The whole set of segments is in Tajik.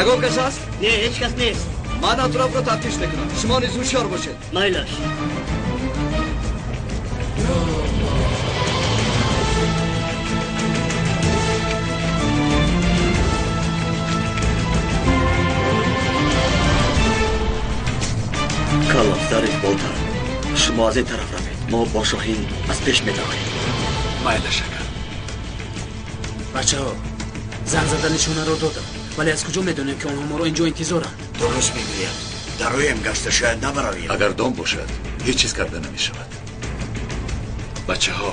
Ягон кас аст? Не, ҳеҷ кас нест. Ман атрофро тафтиш мекунам. Шумо низ ҳушёр бошед. Майлаш. Калафзари ботар, шумо аз ин тараф равед, мо бо Шоҳин аз пеш медароем. Майла, шакар. Бачаҳо, занг зада нишонаро додам, вале аз куҷо медонем, ки онҳо моро инҷо интизоранд? Дуруст мегӯяд. Дароем гашта, шояд набароем. Агар дом бошад, ҳеҷ чиз карда намешавад. Бачаҳо,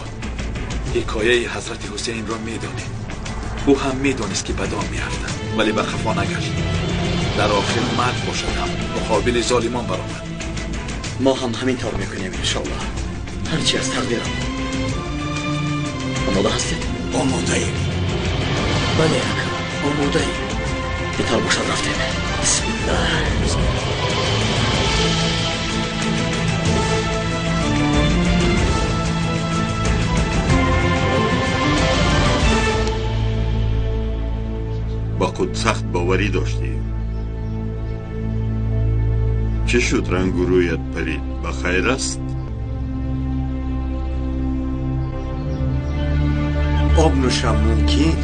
ҳикояи ҳазрати Ҳусейнро медонед. Ӯ ҳам медонист, ки ба дом меафтад, вале ба хафо нагашт. Дар охир мард бошад ҳам муқобили золимон баромад. Мо ҳам ҳамин тавр мекунем, иншоаллоҳ. Ҳарчи аз тақдирам. Омода ҳастед? Омодаем. Бале, ака, омодаем. Бетар бошад, рафтем. Бисмиллаҳ. Ба худ сахт боварӣ доштӣ. Чӣ шуд рангу рӯят парид? Ба хайр аст? Об нӯшам мумкин?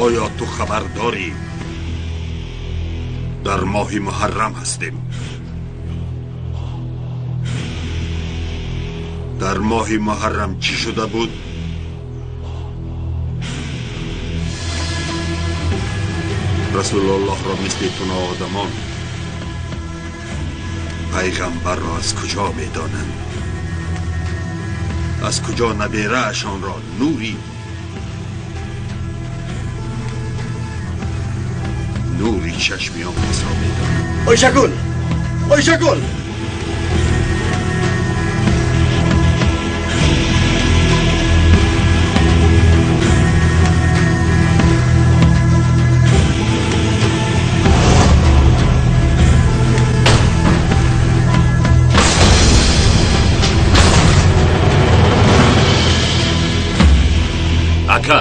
Оё ту хабар дорӣ? Дар моҳи муҳаррам ҳастем. Дар моҳи муҳаррам чӣ шуда буд? Расулуллоҳро мисли ту ноодамон пайғамбарро аз куҷо медонанд? Аз куҷо набераашонро нури нури чашми он касро медонанд? Ойшагул! Ойшагул! Ака!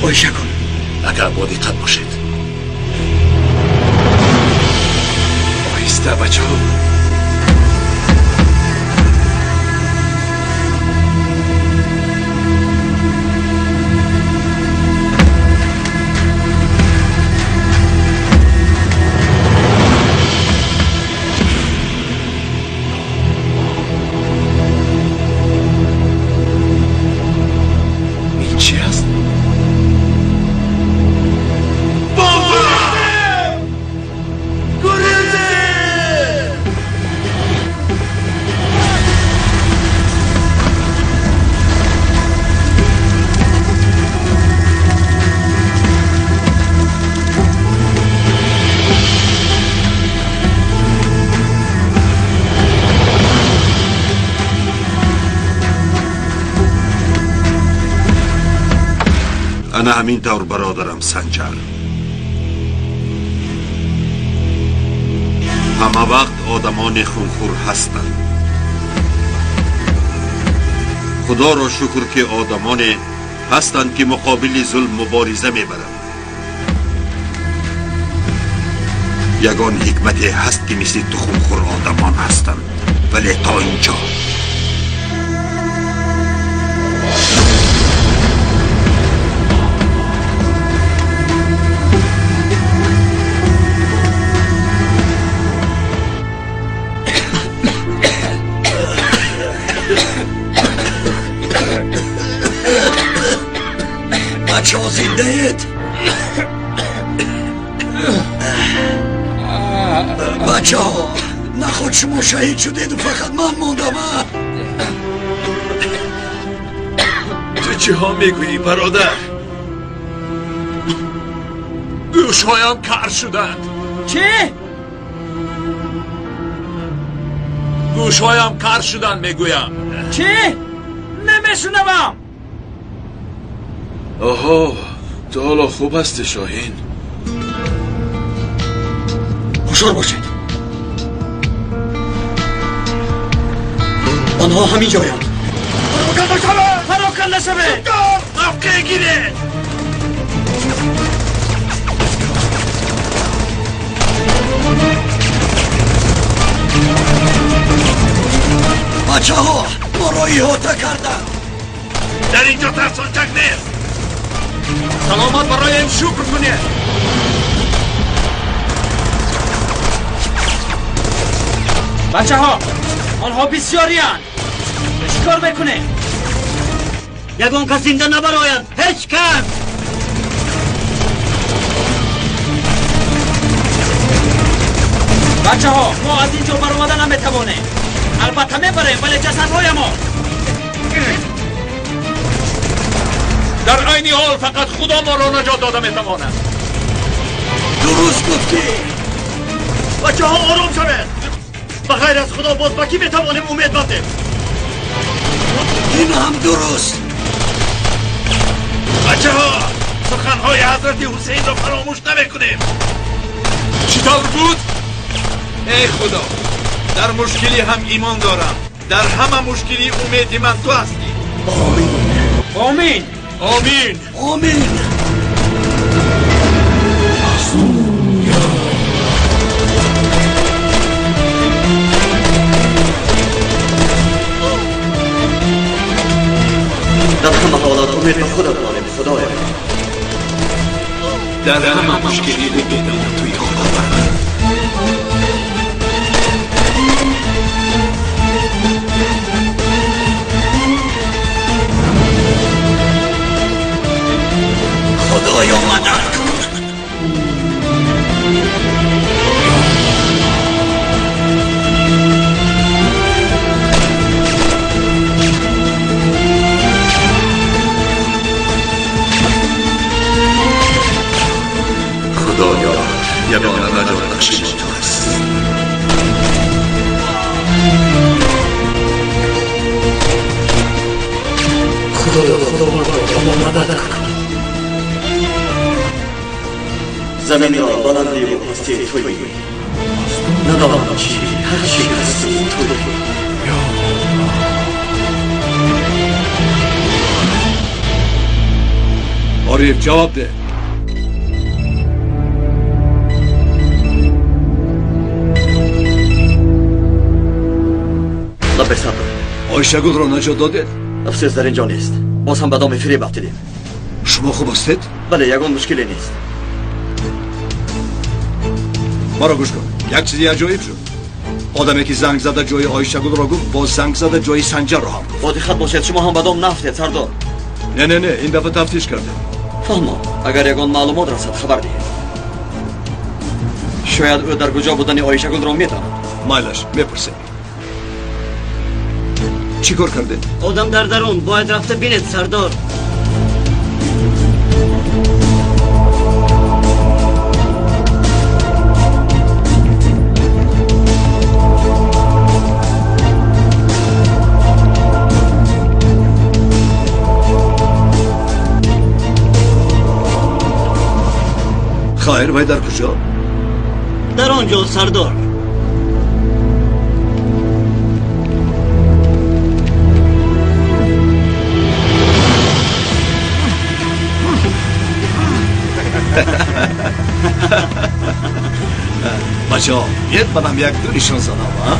Ойшагул! Ака, бо диққат бошед. Оҳиста, бачаҳо. Ин чи аст? Ана ҳамин тавр, бародарам Санҷар. Ҳама вақт одамони хунхӯр ҳастанд. Худоро шукр, ки одамоне ҳастанд, ки муқобили зулм мубориза мебаранд. Ягон ҳикмате ҳаст, ки мисли ту хунхӯр одамон ҳастанд, вале то инҷо. Бачаҳо, зиндаед? Бачаҳо, наход шумо шаҳид шудеду фақат ман мондам. Ту чиҳо мегӯӣ, бародар? Гӯшҳоям кар шуданд. Чӣ? Гӯшҳоям кар шуданд, мегӯям. Чӣ? Намешунавам. Оҳо, ту ҳоло хуб ҳастӣ, Шоҳин. Ҳушёр бошед. Онҳо ҳамин ҷоянд. Пароканда шавед! Пароканда шавед! Мавқеъ гиред! Бачаҳо моро иҳота карданд. Дар инҷо тарсончак нест. Саломат бароям шукр кунед. Бачаҳо, онҳо бисёриянд. Чӣ кор мекунем? Ягон кас зинда набарояд. Ҳеҷ кас. Бачаҳо, мо аз ин ҷо баромада наметавонем. Албатта мебарем, вале ҷасадҳои мо. Дар айни ҳол фақат Худо моро наҷот дода метавонад. Дуруст гуфтӣ. Бачаҳо, ором шавед. Ба ғайр аз Худо боз ба кӣ метавонем умед бандем? Ин ҳам дуруст. Бачаҳо, суханҳои ҳазрати Ҳусейнро фаромӯш намекунем. Чӣ тавр буд? Эй Худо, дар мушкилӣ ҳам имон дорам. Дар ҳама мушкилӣ умеди ман ту ҳастӣ. Омин. Омин. Омин. Омин. Дар ҳама ҳолат умед ба худат дорем, Худоё. Дар ҳама мушкилӣ умедам ба туи Худованд. Худоё, мадад кун. Худоё, ягона наҷотбахши мо ту ҳастӣ. Худоё, Худованд, ба мо мадад кун. Заминро баландиву пастии туӣ. Надонам чӣ, ҳар чӣ ҳастӣ туӣ. Ориф, ҷавоб деҳ. Лаббай, сардор. Оишагулро наҷот додед? Афсӯс, дар ин ҷо нест. Боз ҳам ба доми фиреб афтидем. Шумо хуб ҳастед? Бале, ягон мушкиле нест. Маро гӯш кун. Як чизи аҷоиб шуд. Одаме ки занг зада ҷои Оишагулро гуфт, боз занг зада ҷои Санҷарро ҳам гуфт. Бо диққат бошед, шумо ҳам ба дом нафтед, сардор. Не, не, не, ин дафъа тафтиш кардем. Фаҳмо, агар ягон маълумот расад, хабар диҳед. Шояд ӯ дар куҷо будани Оишагулро медонад. Майлаш, мепурсем. Чӣ кор кардед? Одам дар дарун, бояд рафта бинед, сардор. Хайр, вай дар куҷо? Дар он ҷо, сардор. Бачаҳо, биед манам як ду нишон занам, а?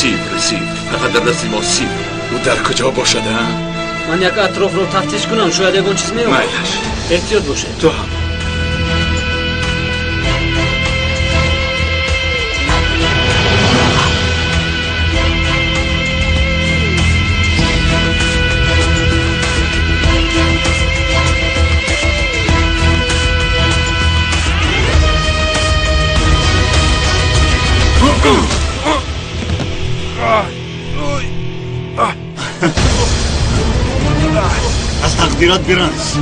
Сифр, сифр, фақат дар дасти мо сифр. Ӯ дар куҷо бошад, а? Ман як атрофро тафтиш кунам, шояд ягон чиз меёбам. Майлаш. Эҳтиёт бошед. Ту ҳам. гирад биранс.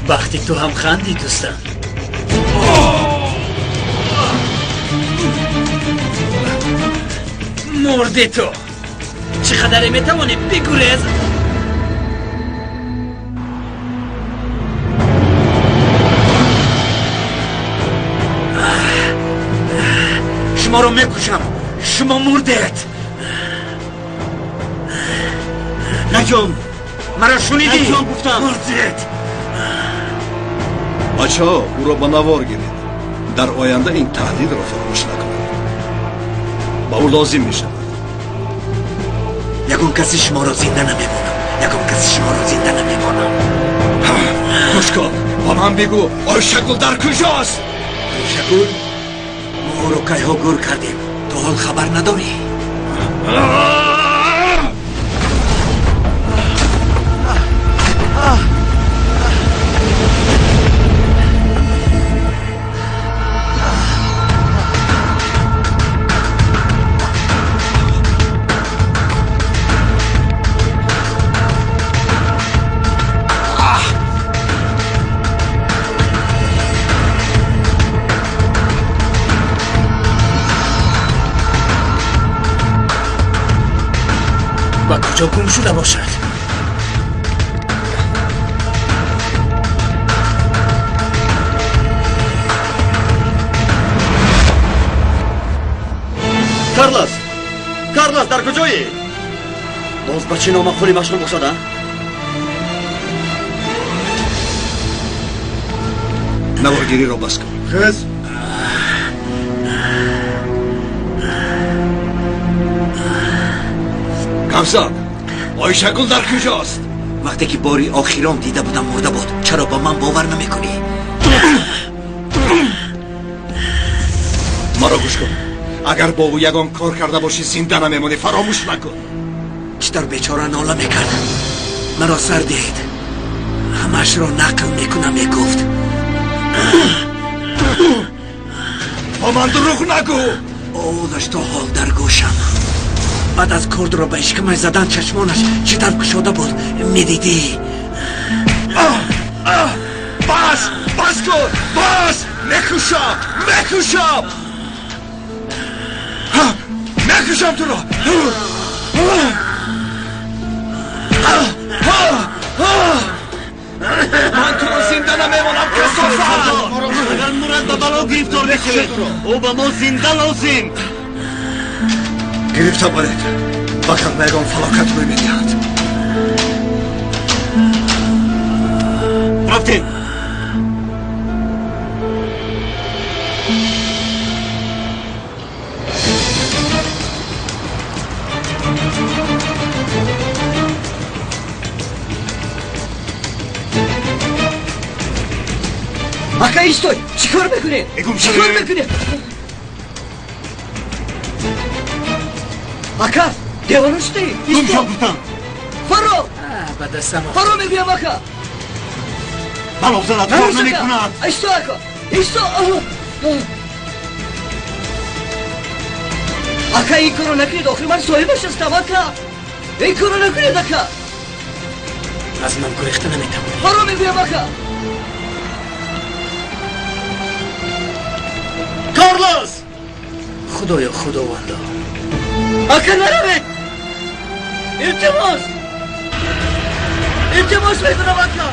Бахти ту ҳам хандӣ, дӯстам. Мурди ту. Чӣ қадаре метавонӣ бигурез? Шуморо мекушам. Шумо мурдед. Наҷон! Маро шунидӣ? Наҷон гуфтам. Мурдед. Бачаҳо, ӯро ба навор гиред. Дар оянда ин таҳдидро фаромӯш накунед. Ба ӯ лозим мешавад. Ягон каси шуморо зинда намемонам. Ягон каси шуморо зинда намемонам. Гӯш кун, ба ман бигӯ, Ойшагул дар куҷост? Ойшагул? Мо ӯро кайҳо гур кардем. То ҳол хабар надорӣ? Ба куҷо гум шуда бошад? Карлос! Карлос, дар куҷоӣ? Боз ба чӣ номаъқулӣ машғул бошад, а? Наворгириро бас кун. Хез. Гавзан, Ойшагул дар куҷост? Вақте ки бори охирон дида будам мурда буд. Чаро ба ман бовар намекунӣ? Маро гӯш кун. Агар бо ӯ ягон кор карда бошӣ, зинда намемонӣ. Фаромӯш накун. Чӣ тавр бечора нола мекард. Маро сар диҳед. Ҳамаашро нақл мекунам, мегуфт. Ба ман дурӯғ нагӯ. Овозаш то ҳол дар гӯшам. Баъд аз кордро ба ишкамаш задан чашмонаш чӣ тавр кушода буд, медидӣ. Бас! Бас кун! Бас! Мекушам! Мекушам! Мекушам туро! Ман туро зинда намемонам, касофат! Агар Мурад ба бало гирифтор мешавед, ӯ ба мо зинда лозим. Гирифта баред, вагарна ягон фалокат рӯй медиҳад. Рафтем. Ака, истой! Чӣ кор мекунӣ? Чӣ кор мекунӣ? Ака, девона шудӣ? Гум шав гуфтам. Фаро! Ба дастам Фаро мегӯям, ака! Бало занад, кор намекунад. Исто, ака! Исто! Ака, ин корро накунед, охир ман соҳибаш ҳастам, ака! Ин корро накунед, ака! Аз ман гурехта наметавонӣ. Фаро мегӯям, ака! Карлос! Худоё, Худовандо. Ака, наравед! Илтимос! Илтимос мекунам, ака!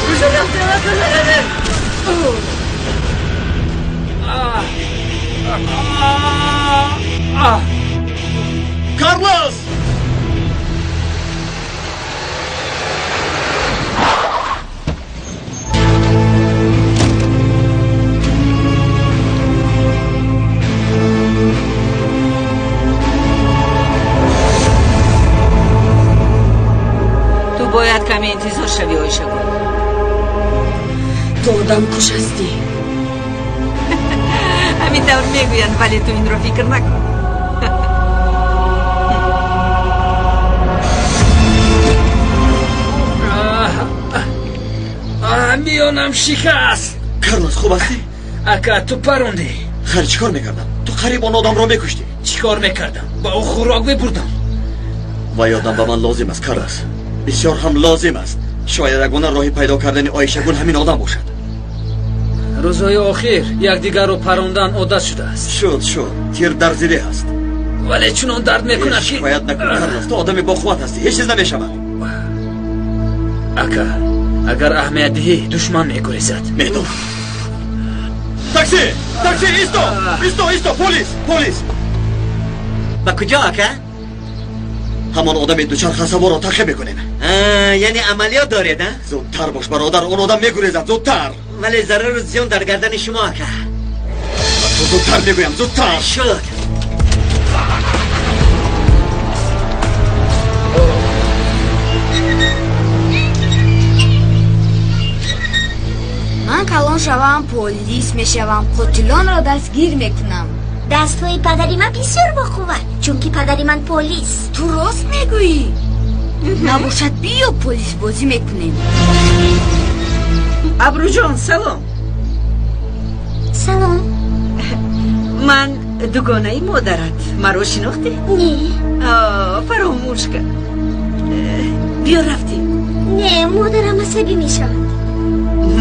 Куҷо рафтем, ака, наравед! Карлос! Ту бояд каме интизор шавӣ, Ойшагул. Ту одамкуш ҳастӣ. Ҳамин тавр мегӯянд, вале ту инро фикр накун. Миёнам шикаст. Карлос, хуб ҳастӣ? Ака, ту парондӣ. Хайр, чӣ кор мекардам? Ту қариб он одамро мекуштӣ. Чӣ кор мекардам? Ба ӯ хӯрок мебурдам. Вай одам ба ман лозим аст, Карлос. Бисёр ҳам лозим аст. Шояд ягона роҳи пайдо кардани Оишагул ҳамин одам бошад. Рӯзҳои охир якдигарро парондан одат шудааст. Шуд, шуд. Тир дар зиреҳ аст. Вале чунон дард мекунад ки шикоят накун, Карлос. Ту одами боқувват ҳастӣ, ҳеҷ чиз намешавад. Ака, агар аҳамият диҳӣ, душман мегурезад. Медонам. Такси! Такси! Исто! Исто, исто! Полис! Полис! Ба куҷо, ака? Ҳамон одами дучархасаворро таъқиб мекунем. Яъне амалиёт доред, а? Зудтар бош, бародар, он одам мегурезад, зудтар! Вале зарару зиён дар гардани шумо, ака. Ба ту зудтар мегӯям, зудтар! Шуд. Ман калон шавам, полис мешавам, қотилонро дастгир мекунам. Дастҳои падари ман бисёр боқувват, чунки падари ман полис. Ту рост мегӯӣ? Набошад, биё полисбозӣ мекунем. Абрӯҷон, салом. Салом. Ман дугонаи модарат. Маро шинохтӣ? Не. Фаромӯш кард. Биё рафтем. Не, модарам асабӣ мешавад.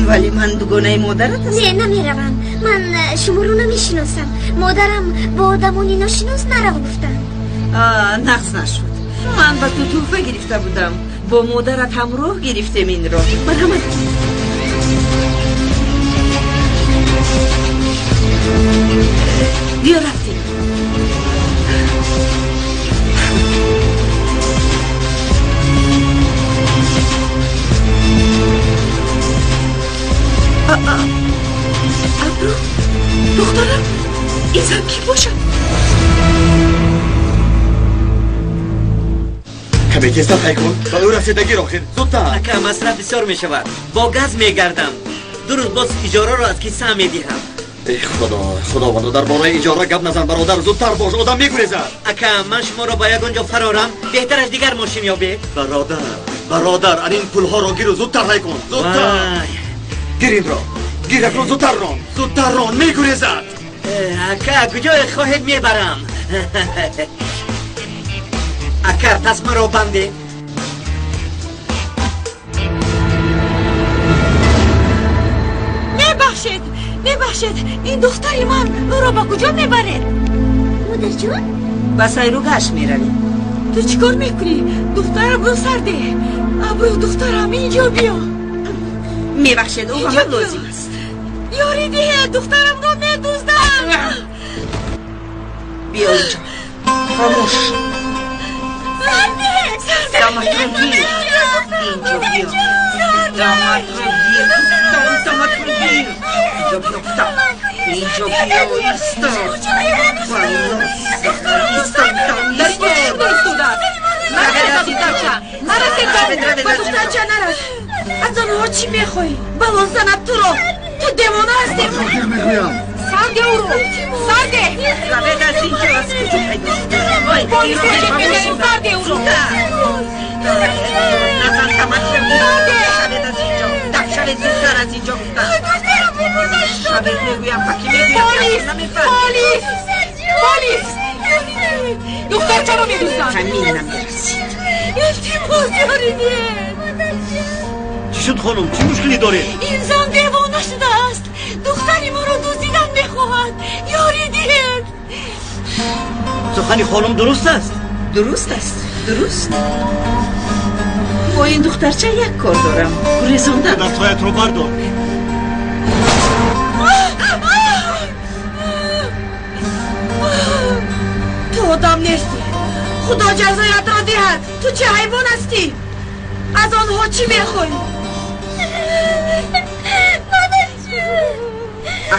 Вале ман дугонаи модарат ҳастам. Не, намеравам. Ман шуморо намешиносам. Модарам бо одамони ношинос нарав гуфтанд. Нақс нашуд. Ман ба ту тӯҳфа гирифта будам. Бо модарат ҳамроҳ гирифтем инро. Марҳамат. Биё рафтем. Абру, духтарам, ин зан кӣ бошад? Каме тезтар ҳай кун, ба ӯ расидагир охир, зудтар. Ака, масраф бисёр мешавад. Бо газ мегардам. Ду рӯз боз иҷораро аз кисаам медиҳам. Эй худо, худовандо, дар бораи иҷора гап назан, бародар, зудтар бош, одам мегурезад. Ака, ман шуморо ба ягон ҷо фарорам, беҳтараш дигар мошин ёбед. Бародар, бародар, ан ин пулҳоро гиру зудтар ҳай кун, зудтар. Гир инро, гир акнун, зудтар рон, зудтар рон, мегурезад. Ака, куҷое хоҳед мебарам. Ака, тасмаро банде. Мебахшед, мебахшед, ин духтари ман, ӯро ба куҷо мебаред? Модарҷон? Ба сайру гашт меравем. Ту чӣ кор мекунӣ? Духтарамро сарде. Абрӯ, духтарам, инҷо биё. Мебахшед, ӯ ба ман лозим аст. Ёрӣ диҳед, духтарамро медузданд. Биё инҷо. Хомӯш. Даматро гир. Инҷо биё. Даматро гир. Даматро гир. Инҷо биё, гуфтам. Инҷо биё, исто. Исто, Дар инҷо чӣ шуда истодааст? Нарасед ба духтарча! Нарасед ба ӯ! Ба духтарча нарас! Аз онҳо чӣ мехоҳӣ? Бало занад туро! Ту девона ҳастӣ! Мегӯям. Сарде ӯро! Сарде! Равед аз инҷо, аз куҷо пайдо шуд? Полисро чек мекунем, сарде ӯро! Назан, даматро гир. Шавед аз инҷо. Даф шавед зудтар аз инҷо, гуфтам. Шавед мегӯям, ба кӣ мегӯям? Полис! Полис! Полис! Духтарчаро медузданд! Ҳамин намерасид. Илтимос, ёрӣ диҳед! Чӣ шуд, хонум? Чӣ мушкилӣ доред? Ин зан девона шудааст! Духтари моро дуздидан мехоҳад! Ёрӣ диҳед! Сухани хонум дуруст аст? Дуруст аст, дуруст. Бо ин духтарча як кор дорам. Гурезондан. Дастҳоятро бардор. Ту одам нестӣ. Худо ҷазоятро диҳад. Ту чӣ ҳайвон ҳастӣ? Аз онҳо чӣ мехоҳӣ?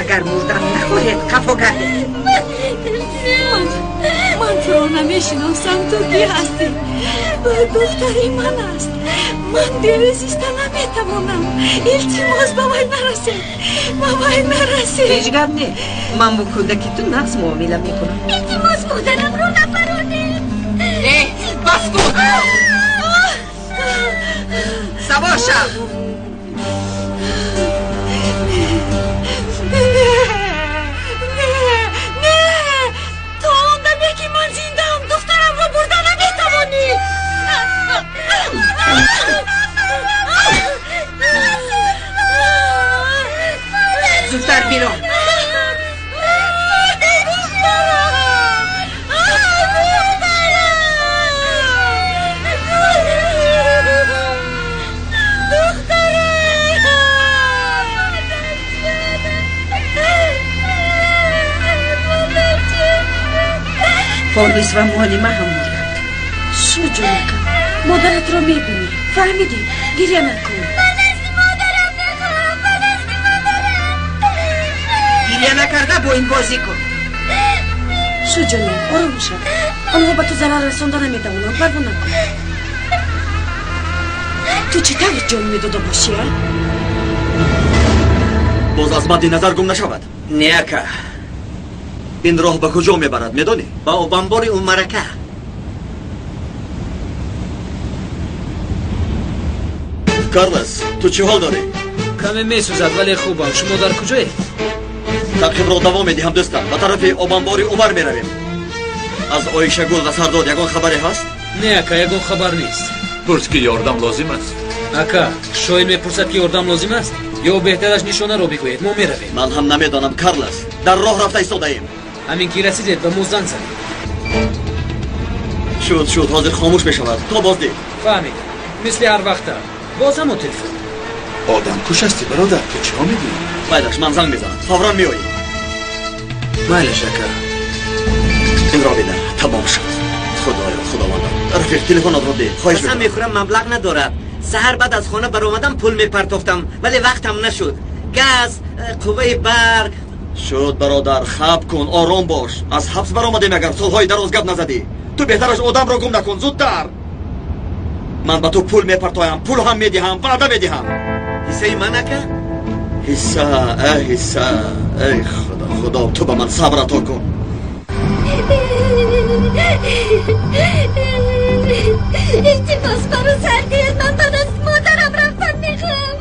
Агар мурдан нахоҳед, қафо гардед. Ман туро намешиносам. Ту кӣ ҳастӣ? Ӯ духтари ман аст. Ман бе ӯ зиста наметавонам. Илтимос, ба вай нарасед, ба вай нарасед. Ҳеҷ гап не. Ман бо кӯдаки ту нағз муомила мекунам. Илтимос, модарамро напаронед. Э, бас кун! Савор шав. Полис ва муаллима ҳам мурданд. Шу ҷонакам, модаратро мебинӣ. Фаҳмидӣ? Гиря накун. Ба назди модарам мехоҳам, ба назди модарам. Гиря накарда бо ин бозӣ кун. Шу ҷонем, ором шав. Онҳо ба ту зарар расонда наметавонанд. Парво накун. Ту чӣ тавр ҷон медода бошӣ, а? Боз аз мадди назар гум нашавад. Не, ака. Ин роҳ ба куҷо мебарад, медонӣ? Ба обанбори Умарака. Карлос, ту чӣ ҳол дорӣ? Каме месӯзад, вале хубам. Шумо дар куҷоед? Таъқибро давом медиҳам, дӯстам. Ба тарафи обанбори Умар меравем. Аз Оишагул ва Сардор ягон хабаре ҳаст? Не, ака, ягон хабар нест. Пурс ки ёрдам лозим аст. Ака, шоир мепурсад ки ёрдам лозим аст? Ё беҳтараш нишонаро бигӯед, мо меравем. Ман ҳам намедонам, Карлос. Дар роҳ рафта истодаем. Ҳамин ки расидед ба мо занг занед. Шуд, шуд, ҳозир хомӯш мешавад. То боздид. Фаҳмидам. Мисли ҳар вақта. Боз ҳамон телефон. Одамкуш ҳастӣ, бародар. Ту чиҳо мегӯӣ? Майлаш, ман занг мезанам. Фавран меоем. Майлаш, ака. Инро бина, тамом шуд. Худоё, худовандо. Рафиқ, телефонатро деҳ. Хоҳиш мекунам. Қасам мехӯрам, маблағ надорад. Саҳар баъд аз хона баромадам, пул мепартофтам, вале вақтам нашуд. Газ, қувваи барқ. Шуд, бародар, хаб кун, ором бош. Аз ҳабс баромадем, агар солҳои дароз гап назадӣ. Ту беҳтараш одамро гум накун, зудтар. Ман ба ту пул мепартоям, пул ҳам медиҳам, ваъда медиҳам. Ҳиссаи ман, ака? Ҳисса, ҳисса. Эй худо, худо, ту ба ман сабр ато кун. Илтимос, маро сар диҳед, ман ба назди модарам рафтан мехоҳам.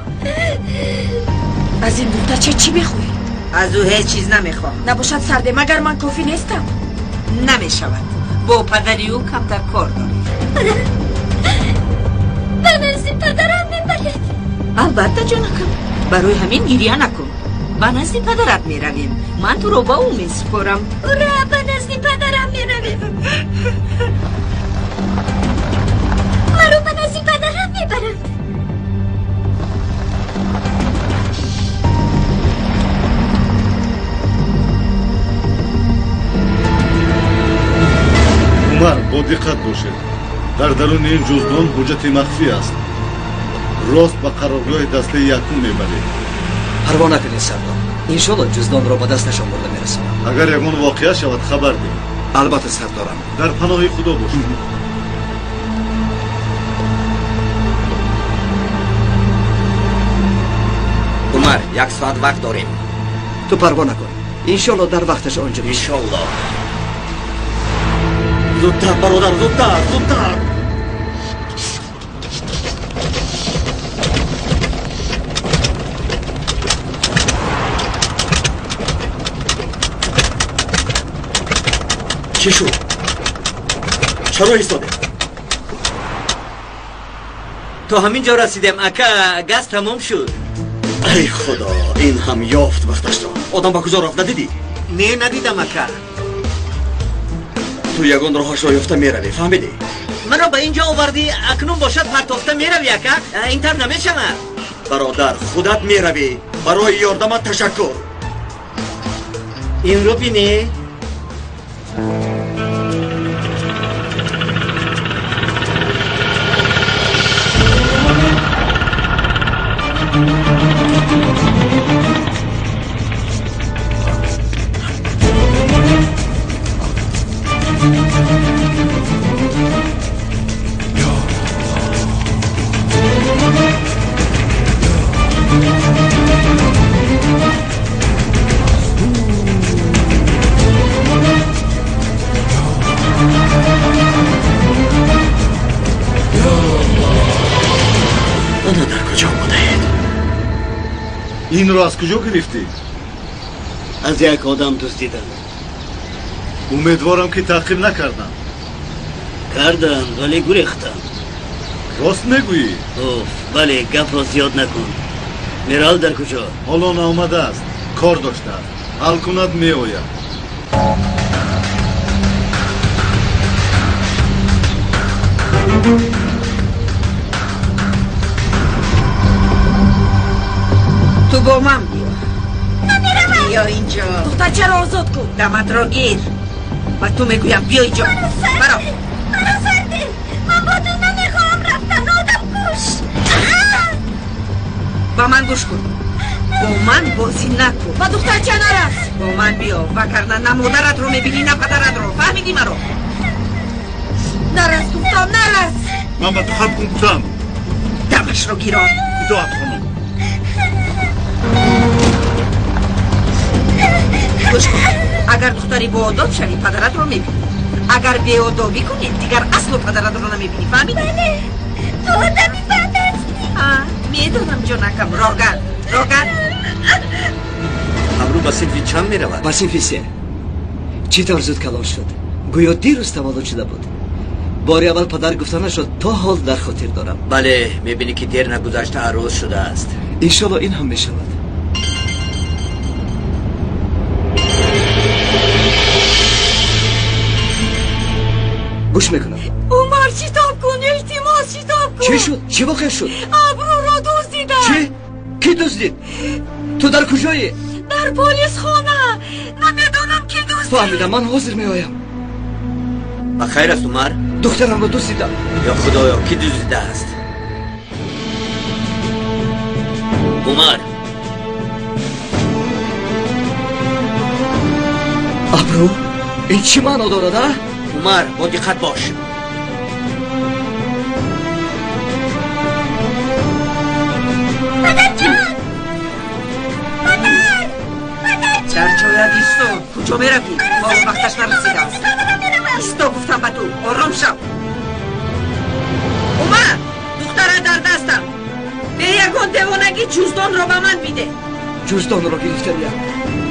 Аз ин духтарча чӣ мехоҳед? Аз ӯ ҳеҷ чиз намехоҳам. Набошад сарде, магар ман кофӣ нестам? Намешавад. Бо падари ӯ камтар кор дорем. Ба назди падарам мебаред? Албатта, ҷонакам. Барои ҳамин гиря накун. Ба назди падарат меравем. Ман туро ба ӯ месупорам. Ура, ба назди падарам меравем. Маро ба назди падарам мебаранд. Умар, бо диққат бошед. Дар даруни ин ҷуздон ҳуҷҷати махфӣ аст. Рост ба қароргоҳи дастаи якум мебаред. Парво накунед, сардор. Иншолло ҷуздонро ба дасташон бурда мерасонам. Агар ягон воқеа шавад, хабар диҳед. Албатта, сардорам. Дар паноҳи худо бошед. Умар, як соат вақт дорем. Ту парво накун. Иншолло дар вақташ онҷо мешавем. Иншолло. Зудтар, бародар, зудтар, зудтар. Чӣ шуд? Чаро истодем? То ҳамин ҷо расидем, ака, газ тамом шуд. Эй худо, ин ҳам ёфт вақташро. Одам ба куҷо рафт, надидӣ? Не, надидам, ака. Ту ягон роҳашро ёфта меравӣ, фаҳмидӣ? Маро ба ин ҷо овардӣ, акнун бошад партофта меравӣ, ака. Ин тавр намешавад. Бародар, худат меравӣ. Барои ёрдамат ташаккур. Инро бинӣ. Инро аз куҷо гирифтӣ? Аз як одам дуздидам. Умедворам ки таъқиб накардам. Карданд, вале гурехтам. Рост мегӯӣ? Оф, бале, гапро зиёд накун. Мирал дар куҷо? Ҳоло наомадааст, кор доштааст. Ҳал кунад меояд. Ту бо ман биё. Намеравам. Биё инҷо. Духтарчаро озод кун. Даматро гир. Ба ту мегӯям биё инҷо. Баро. Маро сарде. Ман бо ту намехоҳам рафтан. Одам куш. Ба ман гӯш кун. Бо ман бозӣ накун. Ба духтарча нарас. Бо ман биё, вагарна на модаратро мебинӣ, на падаратро. Фаҳмидӣ маро? Нарас, духтам, нарас. Ман ба ту хаб кун гуфтам. Дамашро гирон. Итоат хонум. Гӯш кун. Агар духтари боодоб шавӣ, падаратро мебинӣ. Агар беодобӣ кунӣ, дигар асло падаратро намебинӣ. Фаҳмидӣ? Бале, ту одами бад ҳастӣ. Медонам, ҷонакам. Роҳгар, роҳгар. Абру ба синфи чанд меравад? Ба синфи 3. Чӣ тавр зуд калон шуд? Гӯё дирӯз таваллуд шуда буд. Бори аввал падар гуфтанашро то ҳол дар хотир дорам. Бале, мебинӣ ки дер нагузашта арӯз шудааст. Иншолло ин ҳам мешавад. Гӯш мекунам. Умар, шитоб кун, илтимос, шитоб кун. Чӣ шуд? Чӣ воқеа шуд? Абрӯро дуздиданд. Чӣ? Кӣ дуздид? Ту дар куҷоӣ? Дар полисхона. Намедонам кӣ дуздид. Фаҳмидам, ман ҳозир меоям. Ба хайр аст, Умар? Духтарамро дуздидам. Ё Худоё, кӣ дуздидааст? Умар. Абрӯ? Ин чӣ маъно дорад, а? Умар, бо диққат бош. Падарҷон! Падар! Падарҷон! Дар ҷоят исто. Куҷо меравӣ? Ҳоло вақташ нарасидааст. Исто гуфтам ба ту. Ором шав. Умар, духтара дар дастам. Бе ягон девонагӣ ҷуздонро ба ман биде. Ҷуздонро гирифтаниям.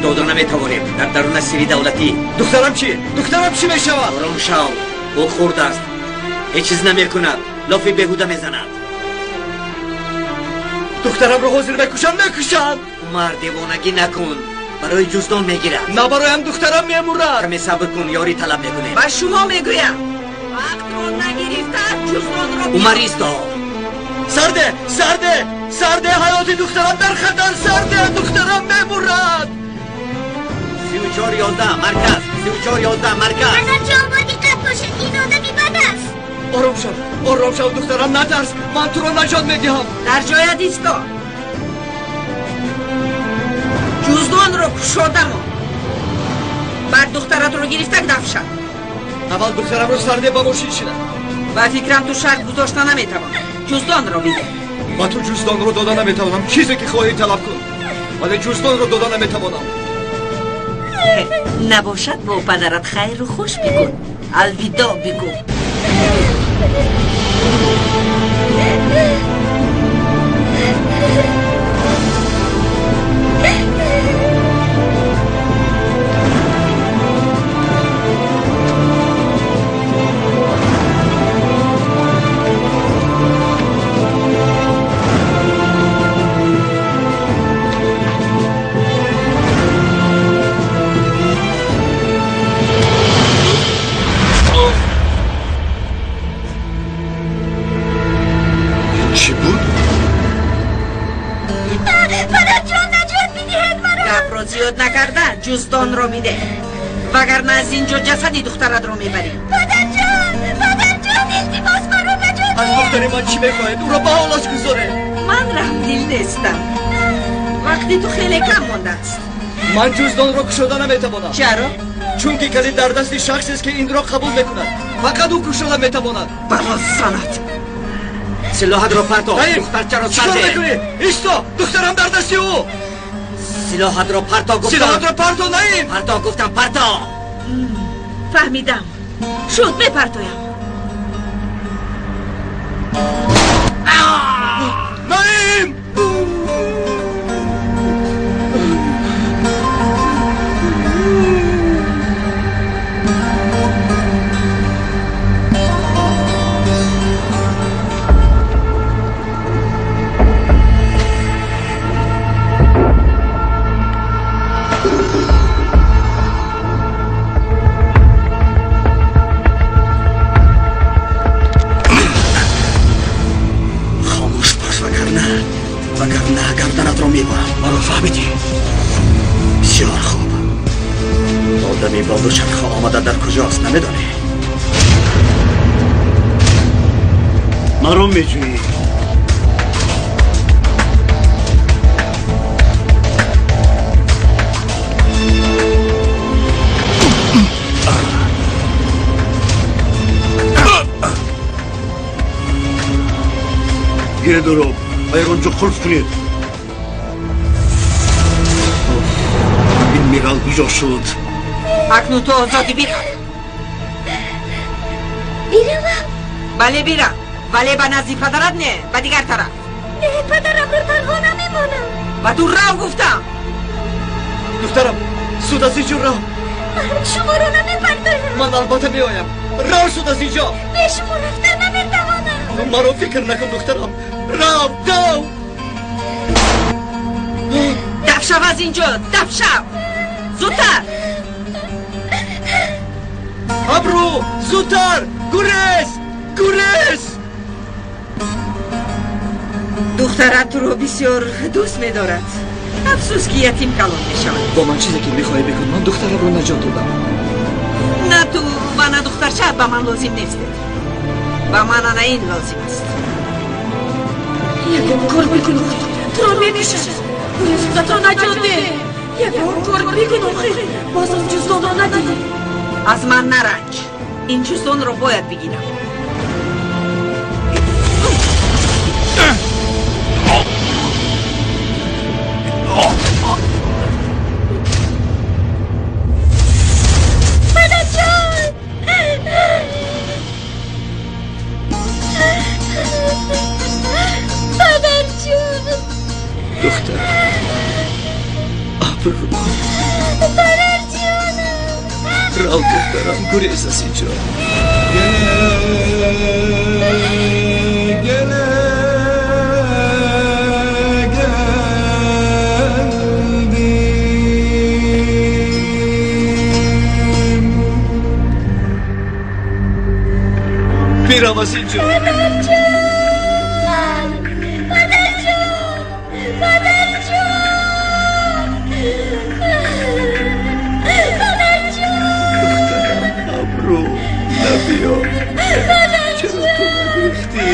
Дода наметавонем. Дар даруна сири давлатӣ. Духтарам чӣ? Духтарам чӣ мешавад? Ором шав. Ӯ хурд аст. Ҳеҷ чиз намекунад. Лофи беҳуда мезанад. Духтарамро ҳозир мекушанд, мекушанд. Умар, девонагӣ накун. Барои ҷуздон мегирад. На бароям духтарам мемурад. Каме сабр кун, ёрӣ талаб мекунем. Ба шумо мегӯям, вақтро нагирифта ҷуздонро. Умар, исто. Сарде, сарде, сарде, ҳаёти духтарам дар хатар. Сарде, духтарам мемурад. 34-11 марказ, 34-11 марказ. Падарҷон, бо диққат бошед, ин одами бад аст. Ором шав, ором шав, духтарам, натарс. Ман туро наҷот медиҳам. Дар ҷоят исто. Ҷуздонро кушодамо. Баъд духтаратро гирифта дафшад. Аввал духтарамро сарде ба мошин шинад. Ба фикрам ту шарт гузошта наметавонӣ. Ҷуздонро биде. Ба ту ҷуздонро дода наметавонам. Чизе ки хоҳӣ талаб кун, вале ҷуздонро дода наметавонам. Набошад, бо падарат хайру хуш бикун. Алвидо бигӯ. Чӣ буд? Падарҷон, наҷот бидиҳед маро. Гапро зиёд накарда ҷуздонро биде, вагарна аз инҷо ҷасади духтаратро мебарӣ. Падарҷон, падарҷон, илтимос, маро наҷот Аз духтари ман чӣ мехоҳед? Ӯро ба ҳолаш гузоред. Ман раҳмдил нестам. Вақти ту хеле кам мондааст. Ман ҷуздонро кушода наметавонам. Чаро? Чунки калид дар дасти шахсест, ки инро қабул мекунад. Фақат ӯ кушода метавонад. Бало санат. Силоҳатро парто. Наим, Духтарчаро чикор сарде. мекунӣ? Исто, духтарам дар дасти ӯ. Силоҳатро парто гуфтам. Силоҳатро парто, Наим. Парто гуфтам, парто. Фаҳмидам. Шуд, мепартоям. Наим! Хомӯш бош, вагарна Одами бо дучарха омада дар куҷост, намедонӣ? Маро меҷӯӣ? Гиред ӯро ба ягон ҷо қулф кунед. Ин миғал куҷо шуд? Акнун ту озодӣ, бирав. Биравам? Бале, бирав, вале ба назди падарат не, ба дигар тараф. Не, падарамро танҳо намемонам. Ба ту рав гуфтам. Духтарам, зуд аз инҷо рав. Ман шуморо намепартоям. Ман албатта меоям. Рав зуд аз инҷо. Бе шумо рафта наметавонам. Маро фикр накун, духтарам. Рав, дав. Даф шав аз инҷо, даф шав. Зудтар. Абру, зудтар, гурез, гурез. Духтарат туро бисёр дӯст медорад. Афсӯс, ки ятим калон мешавад. Бо ман чизе ки мехоҳӣ бикун. Ман духтарамро наҷот додам. На ту ва на духтарчаат ба ман лозим нестед. Ба ман ана ин лозим аст. Ягон кор бикун, охир туро мекушад. Худатро наҷот деҳ. Ягон кор бикун, охир боз он ҷуздонро надиҳӣ. Аз ман наранҷ. Ин ҷуздонро бояд бигирам. Падарҷон! Падарҷон! Духтарам, абру. Падарҷонам! Рав, духтарам, гурез аз инҷо. Бирав аз инҷо. Падарҷон! Падарҷон! Падарҷон! Падарҷон! Духтарам, абру, набиё. Чаро ту нагирифтӣ?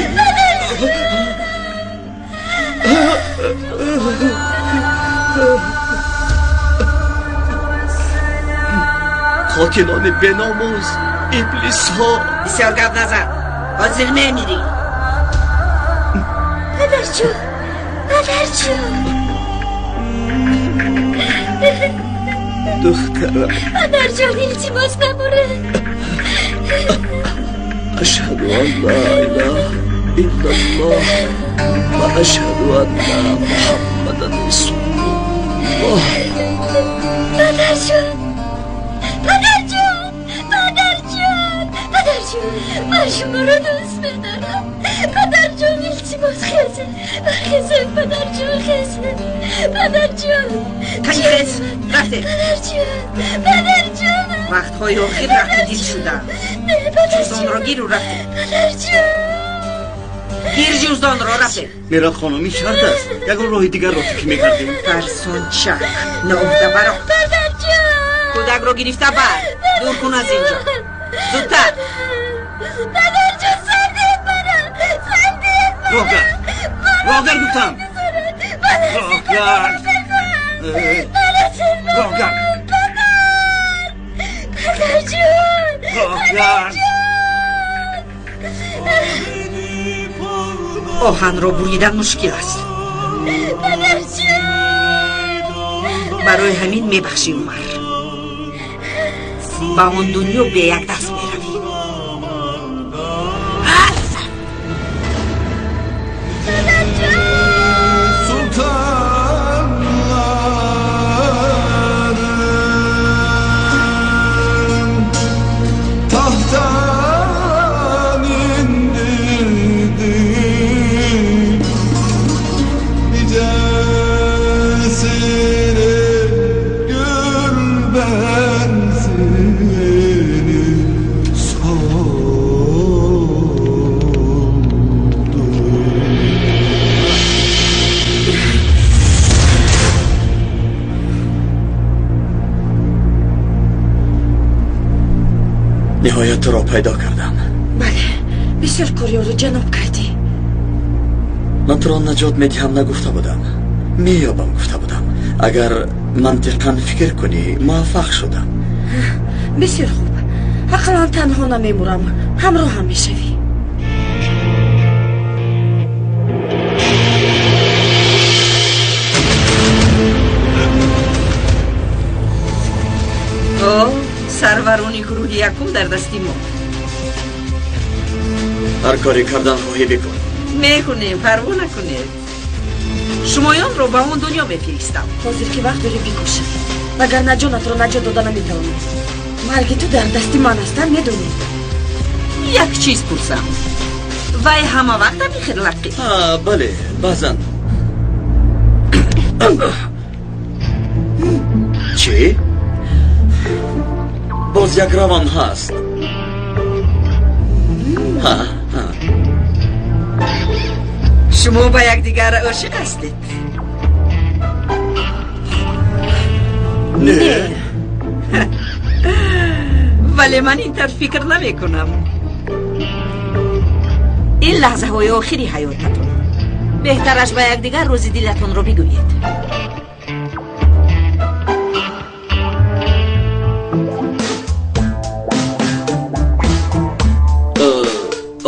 Қотилони беномӯз, иблисҳо. Бисёр гап назан, ҳозир мемирӣ. Падарҷон! Падарҷон! Духтарам. Падарҷон, илтимос, набуред. Ашҳаду ан ла илаҳа иллаллоҳ ва ашҳаду анна Муҳаммадан расулуллоҳ. Падарҷон! Падарҷон! Падарҷон! Падарҷон! Ман шуморо дӯст медорам. Падарҷон, илтимос, хезед. Хезед, падарҷон, хезед. Падарҷон! Хез, рафтем. Падарҷон! Падарҷон! Вақтҳои охир рафти дил шуда. Ҷуздонро гиру рафтем. Падарҷон! Гир ҷуздонро, рафтем. Мераб хонум, ин шарт аст. Ягон роҳи дигарро фикр мекардем. Фарсончак, ноуҳда баро. Падарҷон! Кӯдакро гирифта бар. Дур кун аз инҷо. Зудтар. Падарҷон, сардед мана! Сардед мана! Роҳгард! Роҳгард гуфтам! Роҳгард! Роҳгард! Падарҷон! Роҳгард! Оҳанро буридан мушкил аст. Падарҷон! Барои ҳамин мебахшӣ, Умар. Ба он дунё бе як даст меравӣ. Tahttan indirdi nicesine, gül ben seni. Ниҳоят туро пайдо кардам. Бале, бисёр кори ҷаноб кардӣ. Ман туро наҷот медиҳам нагуфта будам, меёбам гуфта будам. Агар мантиқан фикр кунӣ, муваффақ шудам. Бисёр хуб, ақаллан танҳо намемурам, ҳамроҳам мешавӣ. Сарварони гурӯҳи якум дар дасти мо. Ҳар коре кардан хоҳӣ бикун. Мекунем, парво накунед. Шумоёнро ба он дунё мефиристам. Ҳозир ки вақт дорӣ бикӯшӣ, вагарна ҷонатро наҷот дода наметавонӣ. Марги ту дар дасти ман аст, медонӣ? Як чиз пурсам, вай ҳама вақт ҳамин хел лаққӣ? Бале, баъзан. Чӣ? Боз як равам ҳаст. Шумо ба якдигар ошиқ ҳастед? Не. Вале ман ин тавр фикр намекунам. Ин лаҳзаҳои охири ҳаётатон. Беҳтараш ба якдигар рӯзи дилатонро бигӯед.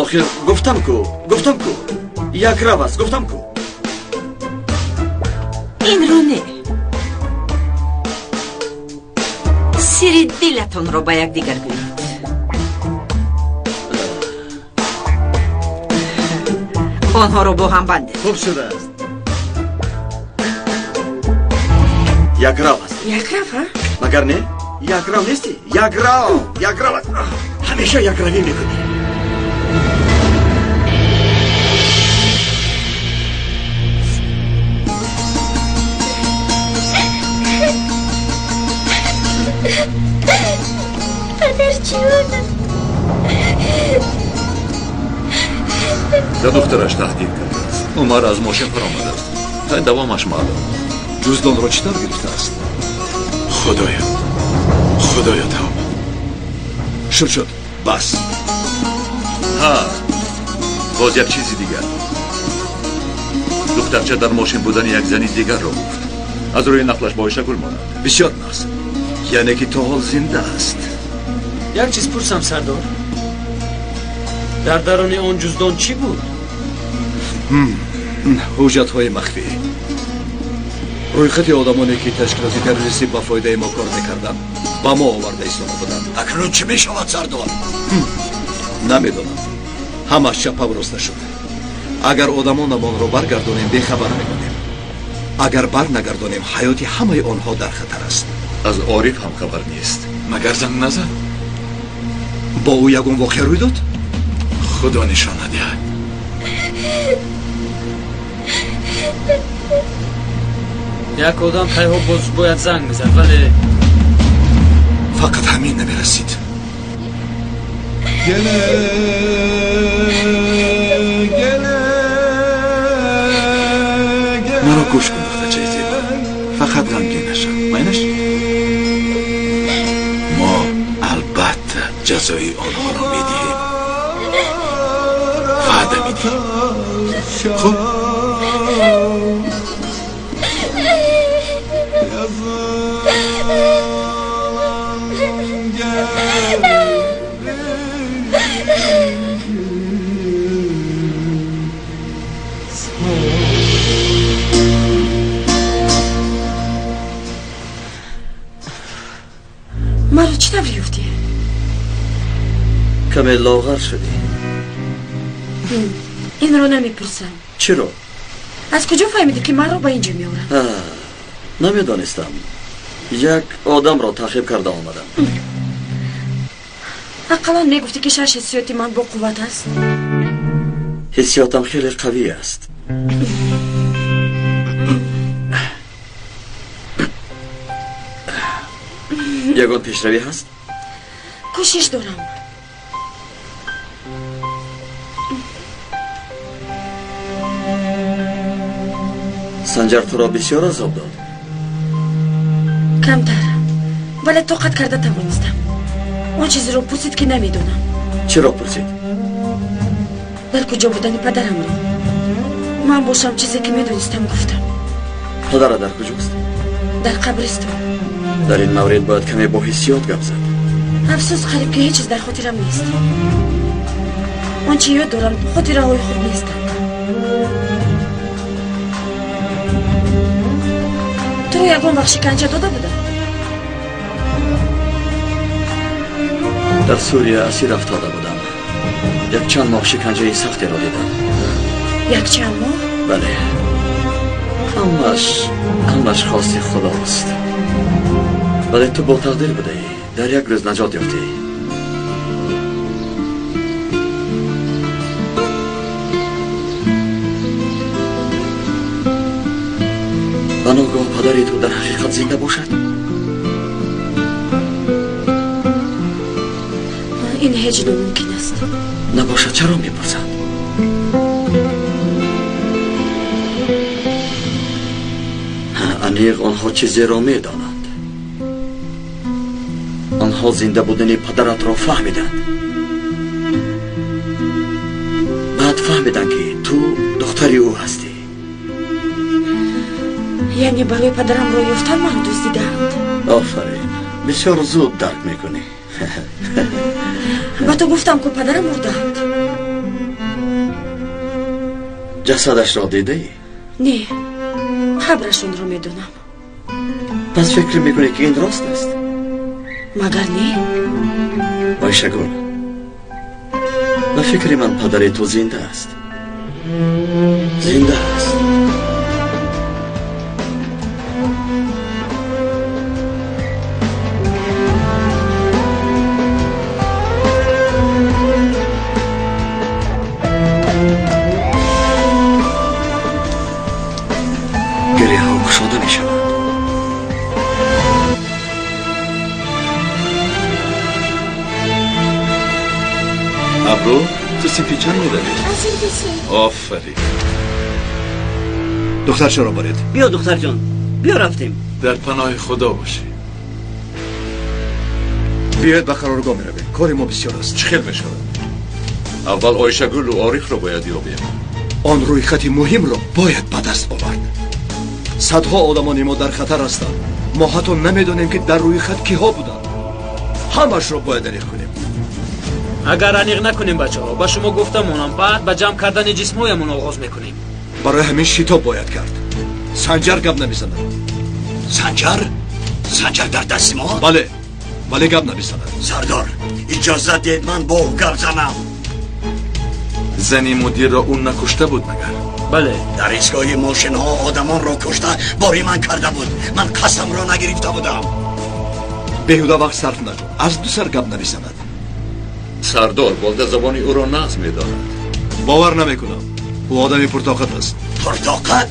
Охир гуфтам ку, як рав аст, гуфтам ку. Инро не. Сири дилатонро ба якдигар гӯед. Онҳоро бо ҳам бандед. Хуб шудааст. Як рав аст. Як рав, а? Магар не? Як рав нестӣ? Як рав, як рав аст. Ҳамеша якравӣ мекунӣ. Падарҷонам. Да духтараш таҳдид кардааст. Умар аз мошин фаромадааст. Та давомаш маълум. Ҷуздонро чӣ тавр гирифтааст? Худоё, худоё, тавба. Шуд, шуд, бас. Ҳа, боз як чизи дигар. Духтарча дар мошин будани як зани дигарро гуфт. Аз рӯи нақлаш бо Оишагул монанд. Бисёр нағз. Яъне ки то ҳол зинда аст. Як чиз пурсам, сардор. Дар даруни он ҷуздон чӣ буд? Ҳуҷҷатҳои махфӣ. Рӯйхати одамоне ки ташкилоти террористӣ ба фоидаи мо кор мекарданд, ба мо оварда истода буданд. Акнун чӣ мешавад, сардор? Намедонам. Ҳамаш чапа роста шуд. Агар одамонамонро баргардонем, бехабар мемонем. Агар барнагардонем, ҳаёти ҳамаи онҳо дар хатар аст. Аз Ориф ҳам хабар нест. Магар занг назад? Бо ӯ ягон воқеа рӯй дод? Худо нишон надиҳад. Як одам кайҳо боз бояд занг мезад, вале фақат ҳамин намерасид. Маро гӯш кун, духтарчаи зебо. Фақат ғамгин нашав, майнаш? Мо албатта ҷазои онҳоро медиҳем. Ваъда медиҳем. Хуб? Маро чӣ тавр ёфтӣ? Каме лоғар шудӣ. Инро намепурсам. Чиро? Аз куҷо фаҳмидӣ ки маро ба инҷо меоранд? Намедонистам. Як одамро таъқиб карда омадам. Ақаллан мегуфтӣ ки шаш ҳиссиёти ман бо қувват аст. Ҳиссиётам хеле қавӣ аст. Ягон пешравӣ ҳаст? Кӯшиш дорам. Санҷар туро бисёр азоб дод. Камтар, вале тоқат карда тавонистам. Он чизеро пурсид, ки намедонам. Чиро пурсид? Дар куҷо будани падарамро. Ман бошам чизе ки медонистам гуфтам. Падарат дар куҷост? Дар қабристон. Дар ин маврид бояд каме бо ҳиссиёт гап зад. Афсӯс, қариб ки ҳеҷ чиз дар хотирам нест. Он чи ёд дорам, хотираҳои хуб нестанд. Туро ягон вақт шиканҷа дода буданд? Дар Сурия асир афтода будам. Якчанд моҳ шиканҷаи сахтеро дидам. Якчанд моҳ? Бале. Ҳамаш хости Худост. Вале ту бо тақдир будаӣ. Дар як рӯз наҷот ёфтӣ. Ва ногоҳ падари ту дар ҳақиқат зинда бошад? Ин ҳеҷ номумкин аст. Набошад, чаро мепурсанд? Аниқ онҳо чизеро медонанд. Онҳо зинда будани падаратро фаҳмиданд. Баъд фаҳмиданд, ки ту духтари ӯ ҳастӣ. Яъне барои падарамро ёфтан маро дуздидаанд? Офарин, бисёр зуд дарк мекунӣ. Ба ту гуфтам, ку падарам мурдаанд. Ҷасадашро дидаӣ? Не, қабрашонро медонам. Пас фикр мекунӣ, ки ин рост аст? Магар не? Ойшагул, ба фикри ман падари ту зинда аст. Зинда аст. Гиреҳҳо кушода мешаванд. Абру, ту синфи чанд меравӣ? Синфи се. Офарин. Духтарчаро баред. Биё, духтарҷон, биё, рафтем. Дар паноҳи Худо бошӣ. Биёед ба қароргоҳ меравем. Кори мо бисёр аст. Чӣ хел мешавад? Аввал Ойшагулу Орифро бояд ёбем. Он рӯйхати муҳимро бояд ба даст овард. Садҳо одамони мо дар хатар ҳастанд. Мо ҳатто намедонем, ки дар рӯйхат киҳо буданд. Ҳамашро бояд аниқ кунем. Агар аниқ накунем, бачаҳо, ба шумо гуфта монам, баъд ба ҷамъ кардани ҷисмҳоямон оғоз мекунем. Барои ҳамин шитоб бояд кард. Санҷар гап намезанад. Санҷар? Санҷар дар дасти мо? Бале, вале гап намезанад. Сардор, иҷозат диҳед ман бо ӯ гап занам. Зани мудирро ӯ накушта буд магар? Бале. Дар истгоҳи мошинҳо одамонро кушта бори ман карда буд. Ман қасамро нагирифта будам. Беҳуда вақт сарф накун. Аз ду сар гап намезанад. Сардор, болда забони ӯро нағз медонад. Бовар намекунам. Ӯ одами пуртоқат аст. Пуртоқат?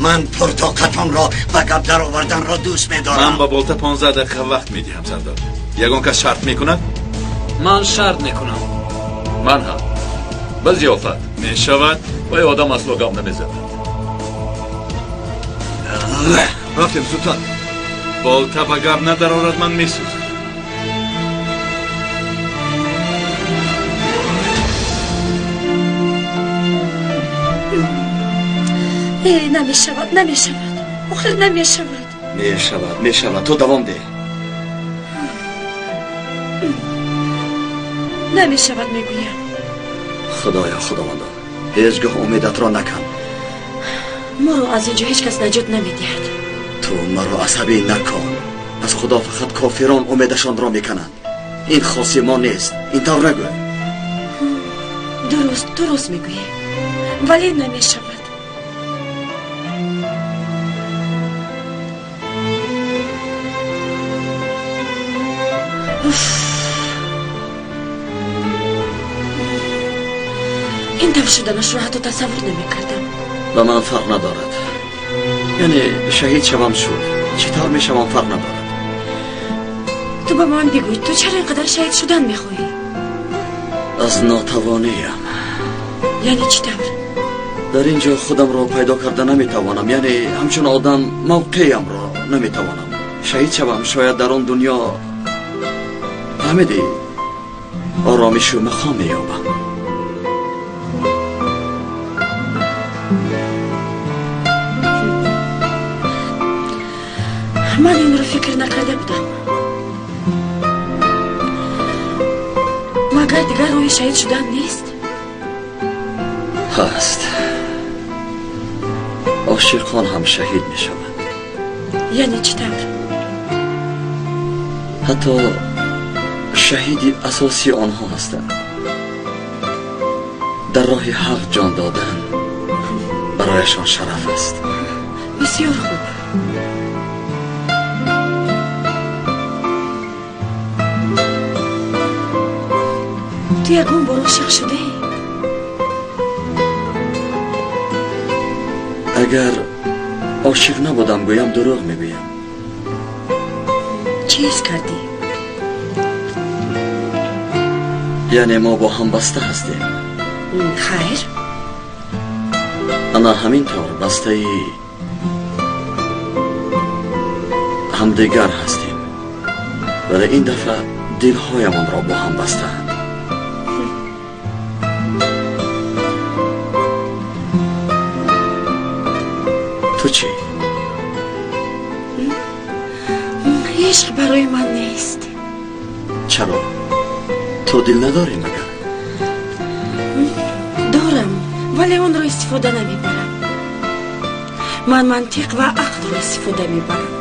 Ман пуртоқатонро ба гап дароварданро дӯст медорам. Ман ба болта 15 дақиқа вақт медиҳам, сардор. Ягон кас шарт мекунад? Ман шарт мекунам. Ман ҳам. Ба зиёфат. Мешавад. Вай одам асло гап намезанад. Рафтем зудтар. Болта ба гап надарорад, ман месӯзам. Э, намешавад, намешавад. Охир намешавад. Мешавад, мешавад. Ту давом деҳ. Намешавад, мегӯям. Худоё, Худовандо, ҳеҷ гоҳ умедатро накан. Моро аз инҷо ҳеҷ кас наҷот намедиҳад. Ту маро асабӣ накун. Аз Худо фақат кофирон умедашонро мекананд. Ин хоси мо нест. Ин тавр нагӯ. Дуруст, дуруст мегӯӣ. Вале намешавад. Уф. Ин тавр шуданашро ҳатто тасаввур намекардам. Ба ман фарқ надорад. Яъне шаҳид шавам шуд. Чӣ тавр мешавам фарқ надорад. Ту ба ман бигӯй, ту чаро ин қадар шаҳид шудан мехоҳӣ? Аз нотавониям. Яъне чӣ тавр? Дар ин ҷо худамро пайдо карда наметавонам. Яъне ҳамчун одам мавқеямро наметавонам. Шаҳид шавам, шояд дар он дунё ҳамин Фаҳмидӣ, оромишу мақом меёбам. Ман инро фикр накарда будам. Магар дигар роҳи шаҳид шудан нест? Ҳаст. Ошиқон ҳам шаҳид мешаванд. Яъне чӣ тавр? Ҳатто шаҳиди асосии онҳо ҳастанд. Дар роҳи ҳақ ҷон додан барояшон шараф аст. Бисёр хуб. Ту ягон бор ошиқ шудаӣ? Агар ошиқ набудам гӯям дурӯғ мегӯям. Чӣ ҳис кардӣ? Яъне мо бо ҳам баста ҳастем. Хайр. Ана ҳамин тавр бастаи ҳамдигар ҳастем. Вале ин дафъа дилҳоямонро бо ҳам бастаанд. Ту чӣ? Ишқ барои ман нест. Чаро? Ту дил надорӣ магар? Дорам, вале онро истифода намебарам. Ман мантиқ ва ақлро истифода мебарам.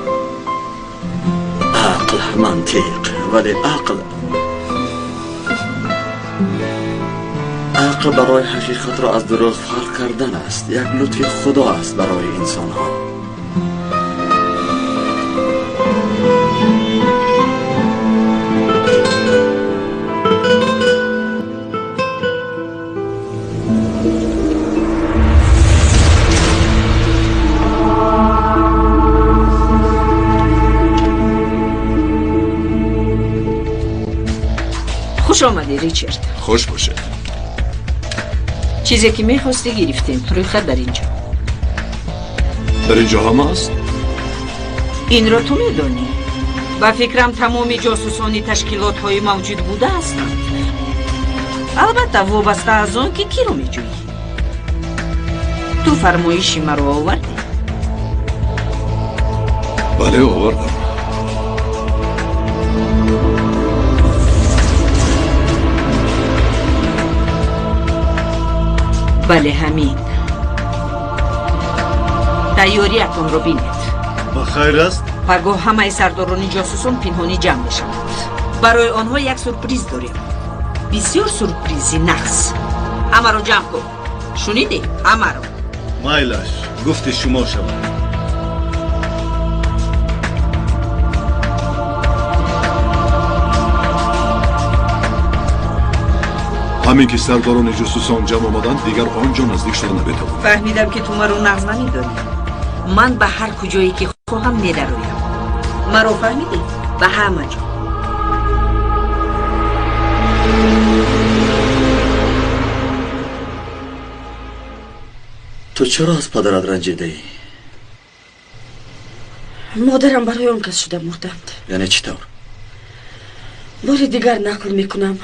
Ақл, мантиқ, вале ақл ақл барои ҳақиқатро аз дурӯғ фарқ кардан аст. Як лутфи худо аст барои инсонҳо. Хуш омадӣ, Ричард. Хуш бошед. Чизе ки мехостӣ гирифтем. Рӯйхат дар инҷо. Дар инҷо ҳама аст? Инро ту медонӣ. Ба фикрам тамоми ҷосусони ташкилотҳои мавҷуд буда ҳастанд. Албатта вобаста аз он ки киро меҷӯӣ. Ту фармоиши маро овардӣ? Бале, овардам. Бале, ҳамин. Тайёриятонро бинед. Ба хайр аст? Пагоҳ ҳамаи сардорони ҷосусон пинҳонӣ ҷамъ мешаванд. Барои онҳо як сюрприз дорем. Бисёр сюрпризи нағз. Ҳамаро ҷамъ кун. Шунидӣ? Ҳамаро. Майлаш, гуфти шумо шавад. Ҳамин ки сардорони ҷусусон ҷамъ омаданд, дигар он ҷо наздик шуда наметавонам. Фаҳмидам ки ту маро нағз намедонӣ. Ман ба ҳар куҷое ки хоҳам медароям. Маро фаҳмидӣ? Ба ҳама ҷо. Ту чаро аз падарат ранҷидаӣ? Модарам барои он кас шуда мурданд. Яъне чӣ тавр? Бори дигар нақл мекунам.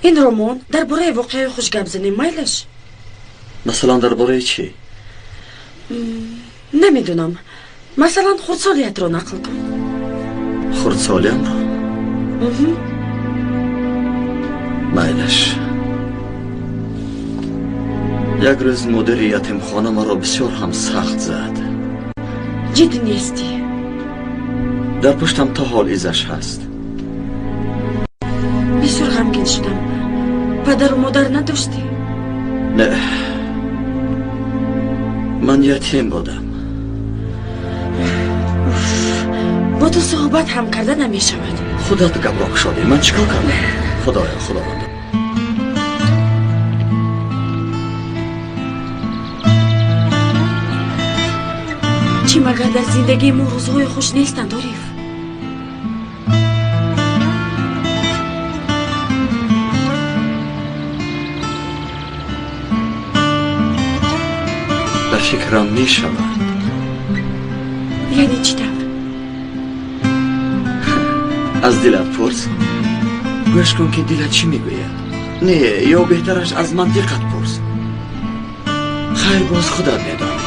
Ин роман дар бораи воқеаи хуш гап занем, майлаш? Масалан, дар бораи чӣ? Намедонам. Масалан, хурдсолиятро нақл кун. Хурдсолиямро? Майлаш. Як рӯз мудири ятимхона маро бисёр ҳам сахт зад. Ҷиддӣ нестӣ? Дар пуштам то ҳол изаш ҳаст. Бисёр ғамгин шудам. Падару модар надоштӣ? Не, ман ятим будам. Бо ту суҳбат ҳам карда намешавад. Худат гапро кушодӣ. Ман чӣ кор кардам? Худоё, Худованд. Чӣ магар дар зиндагии мо рӯзҳои хуш нестанд, Ориф? Ба фикрам мешавад. Яъне чӣ тавр? Аз дилат пурс. Гӯш кун, ки дилат чӣ мегӯяд. Не, ё беҳтараш аз мантиқат пурс. Хайр, боз худат медонӣ.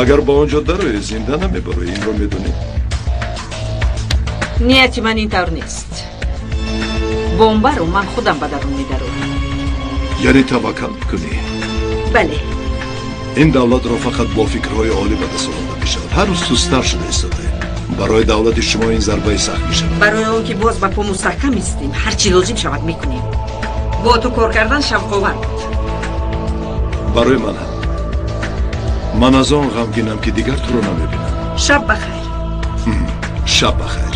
Агар ба он ҷо дароӣ, зинда намебароӣ, инро медонӣ. Нияти ман ин тавр нест. Бомбаро ман худам ба дарун медарорам. Яъне таваккал мекунӣ? Бале. Ин давлатро фақат бо фикрҳои олӣ ба даст оварда мешавад. Ҳар рӯз сусттар шуда истодаем. Барои давлати шумо ин зарбаи сахт мешавад. Барои он ки боз ба по мустаҳкам истем, ҳар чӣ лозим шавад мекунем. Бо ту кор кардан шавқовар буд. Барои ман ҳам. Ман аз он ғамгинам, ки дигар туро намебинам. Шаб бахайр. Шаб бахайр.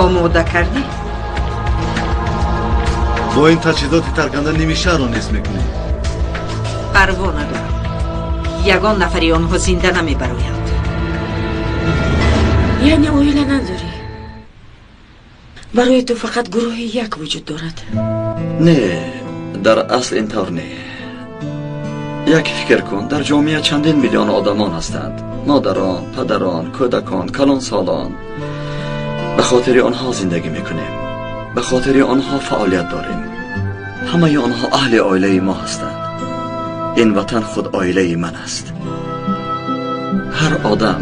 Омода кардӣ? Бо ин таҷҳизоти тарканда ними шаҳрро нест мекунӣ. Парво надорам. Ягон нафари онҳо зинда намебароянд. Яъне оила надорӣ? Барои ту фақат гурӯҳи як вуҷуд дорад. Не, дар асл ин тавр не. Як фикр кун, дар ҷомеа чандин миллион одамон ҳастанд. Модарон, падарон, кӯдакон, калонсолон. Ба хотири онҳо зиндагӣ мекунем. Ба хотири онҳо фаъолият дорем. Ҳамаи онҳо аҳли оилаи мо ҳастанд. Ин ватан худ оилаи ман аст. Ҳар одам,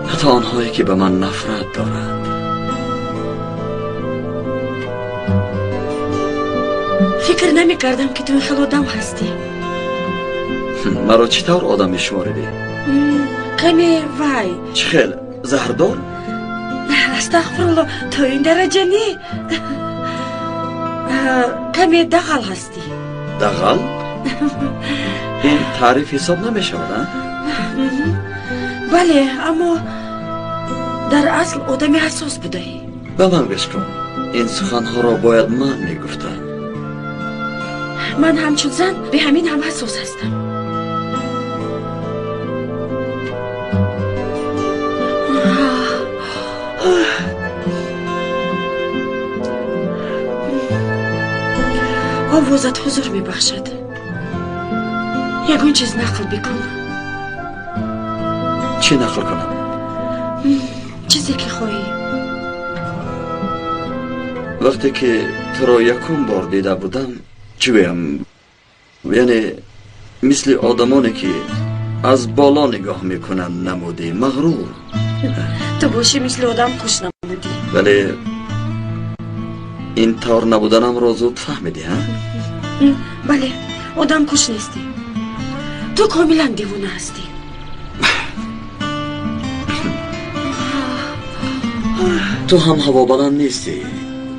ҳатто онҳое ки ба ман нафрат доранд. Фикр намекардам, ки ту ин хел одам ҳастӣ. Маро чӣ тавр одам мешуморидӣ? Каме вай. Чӣ хел? Заҳрдор? Астағфирулло, то ин дараҷа не. Каме дағал ҳастӣ. Дағал? Ин таъриф ҳисоб намешавад, а? Бале, аммо дар асл одами ҳассос будаӣ. Ба ман гӯш кун. Ин суханҳоро бояд ман мегуфтам. Ман ҳамчун зан бе ҳамин ҳам ҳассос ҳастам. Овозат ҳузур мебахшад. Ягон чиз нақл бикун. Чӣ нақл кунам? Чизе ки хоҳӣ. Вақте ки туро якум бор дида будам, чӣ гӯям, яъне мисли одамоне ки аз боло нигоҳ мекунанд намудӣ, мағрур. Ту бошӣ мисли одам куш намудӣ. Вале ин тавр набуданамро зуд фаҳмидӣ, ҳа? Бале, одам куш нестӣ. Ту комилан девона ҳастӣ. Ту ҳам ҳавобаланд нестӣ.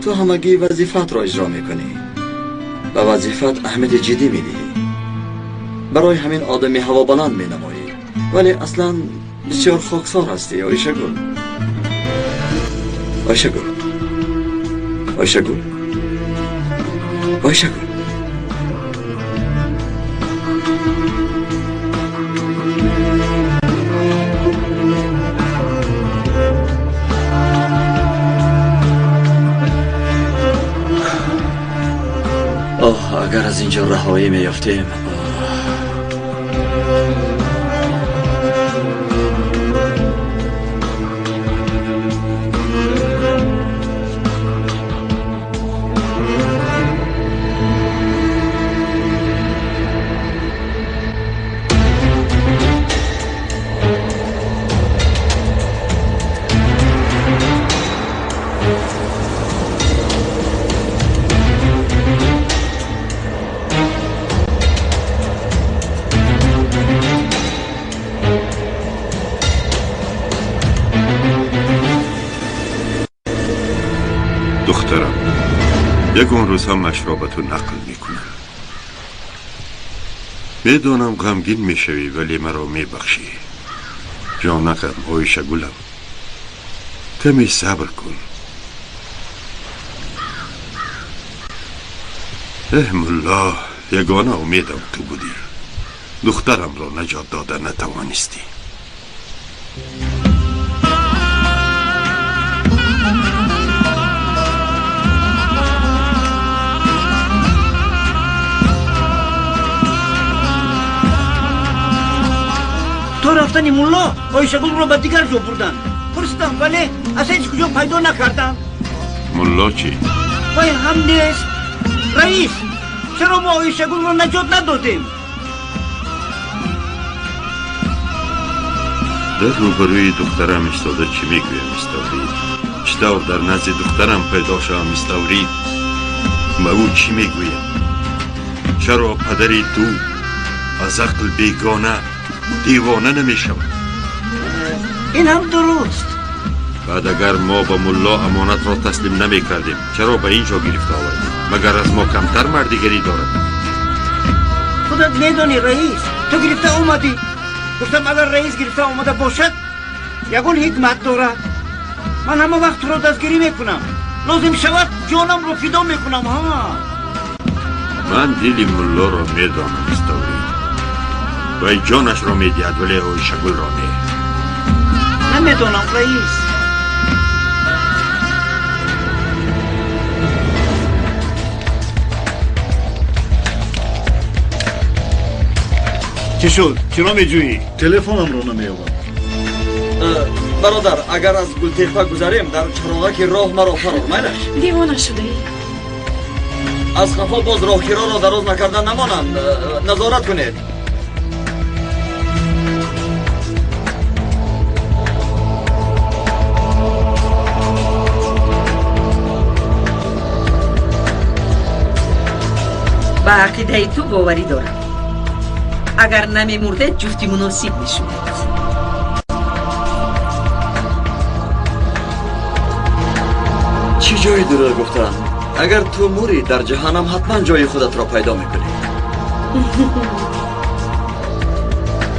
Ту ҳамагӣ вазифаатро иҷро мекунӣ. Ба вазифаат аҳамияти ҷиддӣ медиҳӣ. Барои ҳамин одами ҳавобаланд менамоӣ. Вале аслан бисёр хоксор ҳастӣ, Оишагул. Оишагул. Оишагул. Оишагул. Оҳ, агар аз инҷо раҳоӣ меёфтем. Духтарам, ягон рӯз ҳамашро ба ту нақл мекунам. Медонам ғамгин мешавӣ, вале маро мебахшӣ. Ҷонакам, Оишагулам, каме сабр кун. Эҳ, мулло, ягона умедам ту будӣ. Духтарамро наҷот дода натавонистӣ. То рафтани мулло Оишагулро ба дигар ҷо бурданд. Пурсидам, вале аз ҳеҷ куҷо пайдо накардам. Мулло чӣ? Вай ҳам нест. Раис, чаро мо Оишагулро наҷот надодем? Дар рӯбарӯи духтарам истода чӣ мегӯям, Иставрид? Чӣ тавр дар назди духтарам пайдо шавам, Иставрид? Ба ӯ чӣ мегӯям? Чаро падари ту аз ақл бегона, девона намешавад? Ин ҳам дуруст. Баъд агар мо ба мулло амонатро таслим намекардем, чаро ба ин ҷо гирифта овардем? Магар аз мо камтар мардигарӣ дорад? Худат медонӣ, раис, ту гирифта омадӣ. Гуфтам, агар раис гирифта омада бошад, ягон ҳикмат дорад. Ман ҳама вақт туро дастгирӣ мекунам. Лозим шавад, ҷонамро фидо мекунам. Ҳа, ман дили муллоро медонам, Иставрид. Вай ҷонашро медиҳад, вале Оишагулро не. Намедонам, раис. Чӣ шуд? Чиро меҷӯӣ? Телефонамро намеёбам. Бародар, агар аз Гултепа гузарем, дар чароғаки роҳ маро фарор, майлаш? Девона шудаӣ. Аз қафо боз роҳкироро дароз накарда намонанд. Назорат кунед. Ба ақидаи ту боварӣ дорам. Агар намемурдед, ҷуфти муносиб мешудед. Чӣ ҷои дурӯғ гуфтан? Агар ту мурӣ, дар ҷаҳаннам ҳатман ҷои худатро пайдо мекунӣ.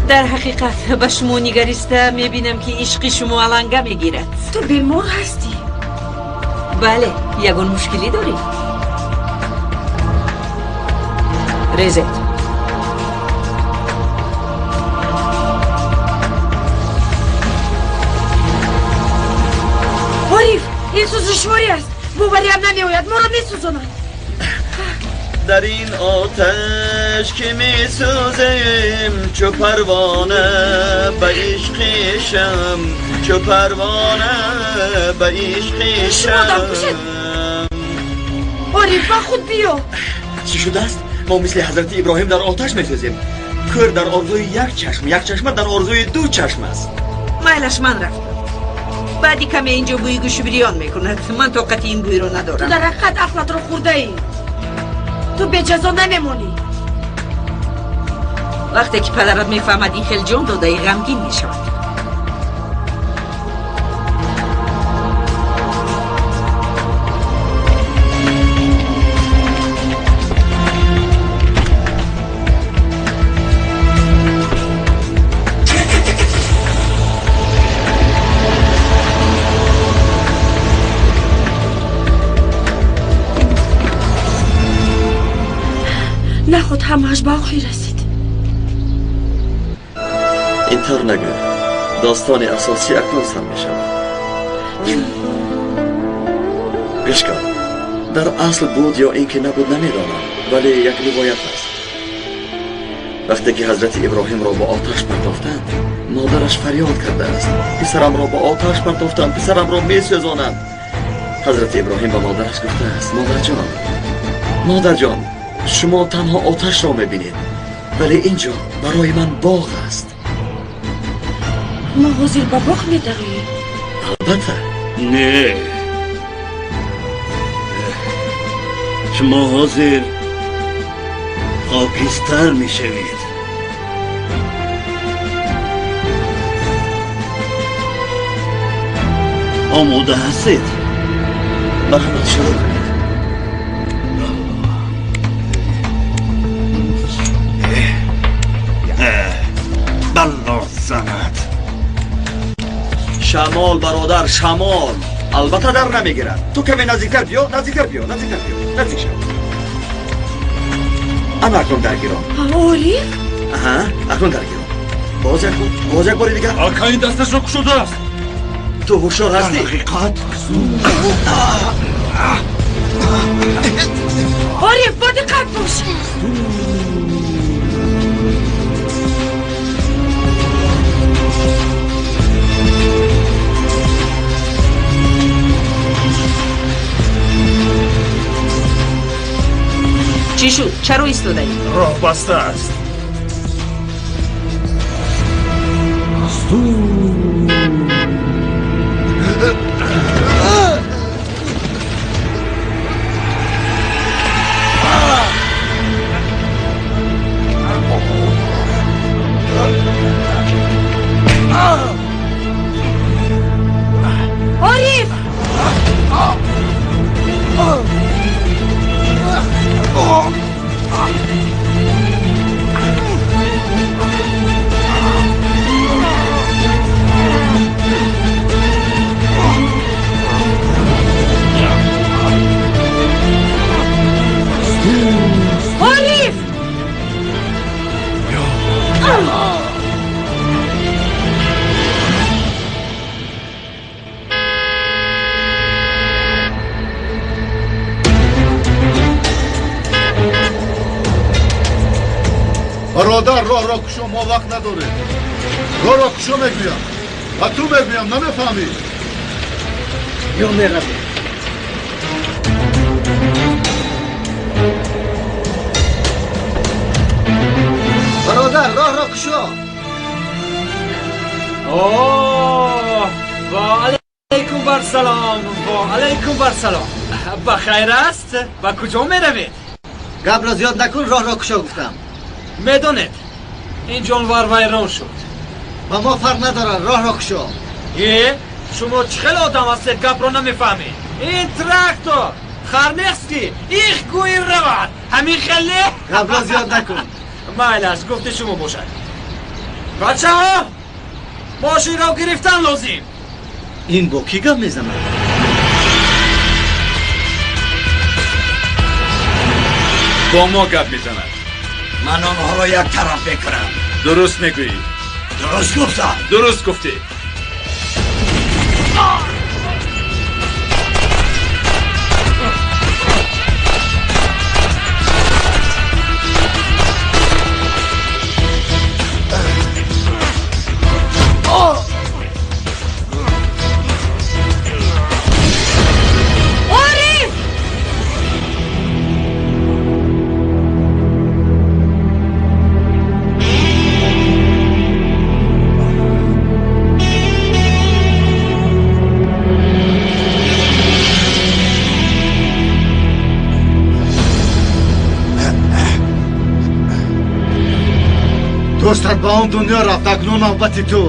Дар ҳақиқат ба шумо нигариста мебинам, ки ишқи шумо аланга мегирад. Ту бемор ҳастӣ? Бале, ягон мушкилӣ дорӣ? Резет. Ориф, ин сӯзишворӣ аст. Бовариам намеояд, моро месӯзонад. Дар ин оташ ки месӯзем, чу парвона ба ишқи шам, чу парвона ба ишқи Шумо шам. Дам кушед. Ориф, ба худ биё. Чӣ шудааст? Мо мисли ҳазрати Иброҳим дар оташ месӯзем. Кӯр дар орзуи як чашм, як чашма дар орзуи ду чашм аст. Майлаш, ман рафтам. Баъди каме инҷо бӯи гӯши бирён мекунад. Ман тоқати ин бӯйро Ту надорам. дар ҳақиқат ақлатро хӯрдаӣ. Ту беҷазо намемонӣ. Вақте ки падарат мефаҳмад ин хел ҷон додаӣ, ғамгин мешавад. Наход ҳамааш ба охир расид. Интавр нагӯ. Достони асосӣ акнун сар мешавад. Гӯш кун. Дар асл буд ё ин ки набуд, намедонам, вале як ривоят аст. Вақте ки ҳазрати Иброҳимро ба оташ партофтанд, модараш фарёд кардааст: писарамро ба оташ партофтанд, писарамро месӯзонанд. Ҳазрати Иброҳим ба модараш гуфтааст: модарҷон, модарҷон, шумо танҳо оташро мебинед, вале ин ҷо барои ман боғ аст. Мо ҳозир ба боғ медароем. Албатта. Не, шумо ҳозир хокистар мешавед. Омода ҳастед? Марҳамат, шурӯъ кунед. Балло занад. Шамол, бародар, шамол албатта дар намегирад. Ту каме наздиктар биё, наздиктар биё, наздиктар биё, наздик шав. Ана акнун даргирон. Ориф? Аҳа, акнун даргирон. Боз як бор, боз як бори дигар. Ака, ин дасташро кушодааст. Ту ҳушёр ҳастӣ? Ҳақиқат. Ориф, бо диққат бош. Чӣ шуд? Чаро истодаӣ? Роҳ баста аст. Ориф! Ориф! Бародар, роҳро кушо, мо вақт надорем. Роҳро кушо мегӯям. Ба ту мегӯям, намефаҳмӣ? Ё меравем. Бародар, роҳро кушо. Оҳ, ва алайкум барсалом, ва алайкум барсалом. Ба хайр аст? Ба куҷо меравед? Гапро зиёд накун, роҳро кушо гуфтам. Медонед, ин ҷонвар вайрон шуд. Ба мо фарқ надорад, роҳро кушо. Е, шумо чӣ хел одам ҳастед, гапро намефаҳмед? Ин трактор харнехски их гӯи равад. Ҳамин хеле? Гапро зиёд накун. Майлаш, гуфти шумо бошад. Бачаҳо, мошинро гирифтан лозим. Ин бо кӣ гап мезанад? Бо мо гап мезанад. Ман онҳоро як тараф мекунам. Дуруст мегӯӣ. Дуруст гуфтам. Дуруст гуфтӣ. Ориф! Дӯстат ба он дунё рафт, акнун навбати ту.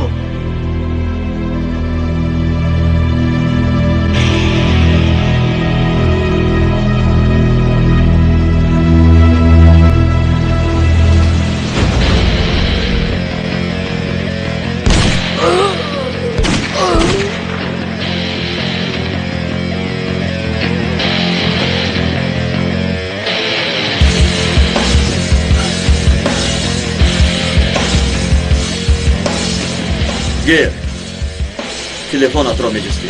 Гир, телефонатро меҷустӣ.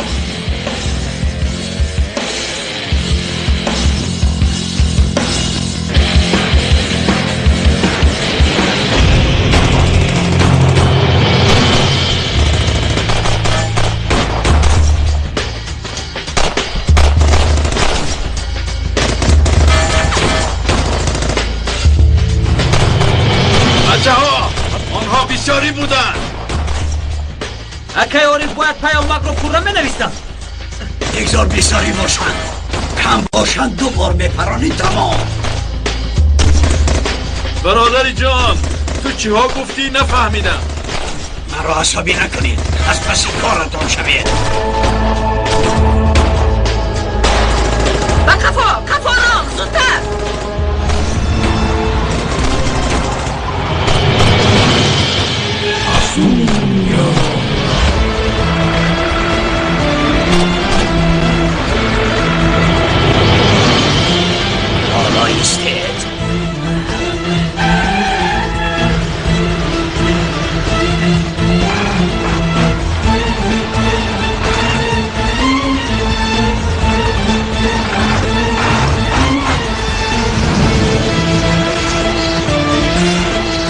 Бачаҳо, онҳо бисёрӣ буданд. Акай Ориф бояд паёмакро пурра менавистам. Бигзор бисёрӣ бошанд, кам бошанд, ду бор мепаронӣ, тамом. Бародари ҷон, ту чиҳо гуфтӣ, нафаҳмидам. Маро асабӣ накунед, аз паси коратон шавед. Ба қафо, қафо рон, зудтар! Боло истед.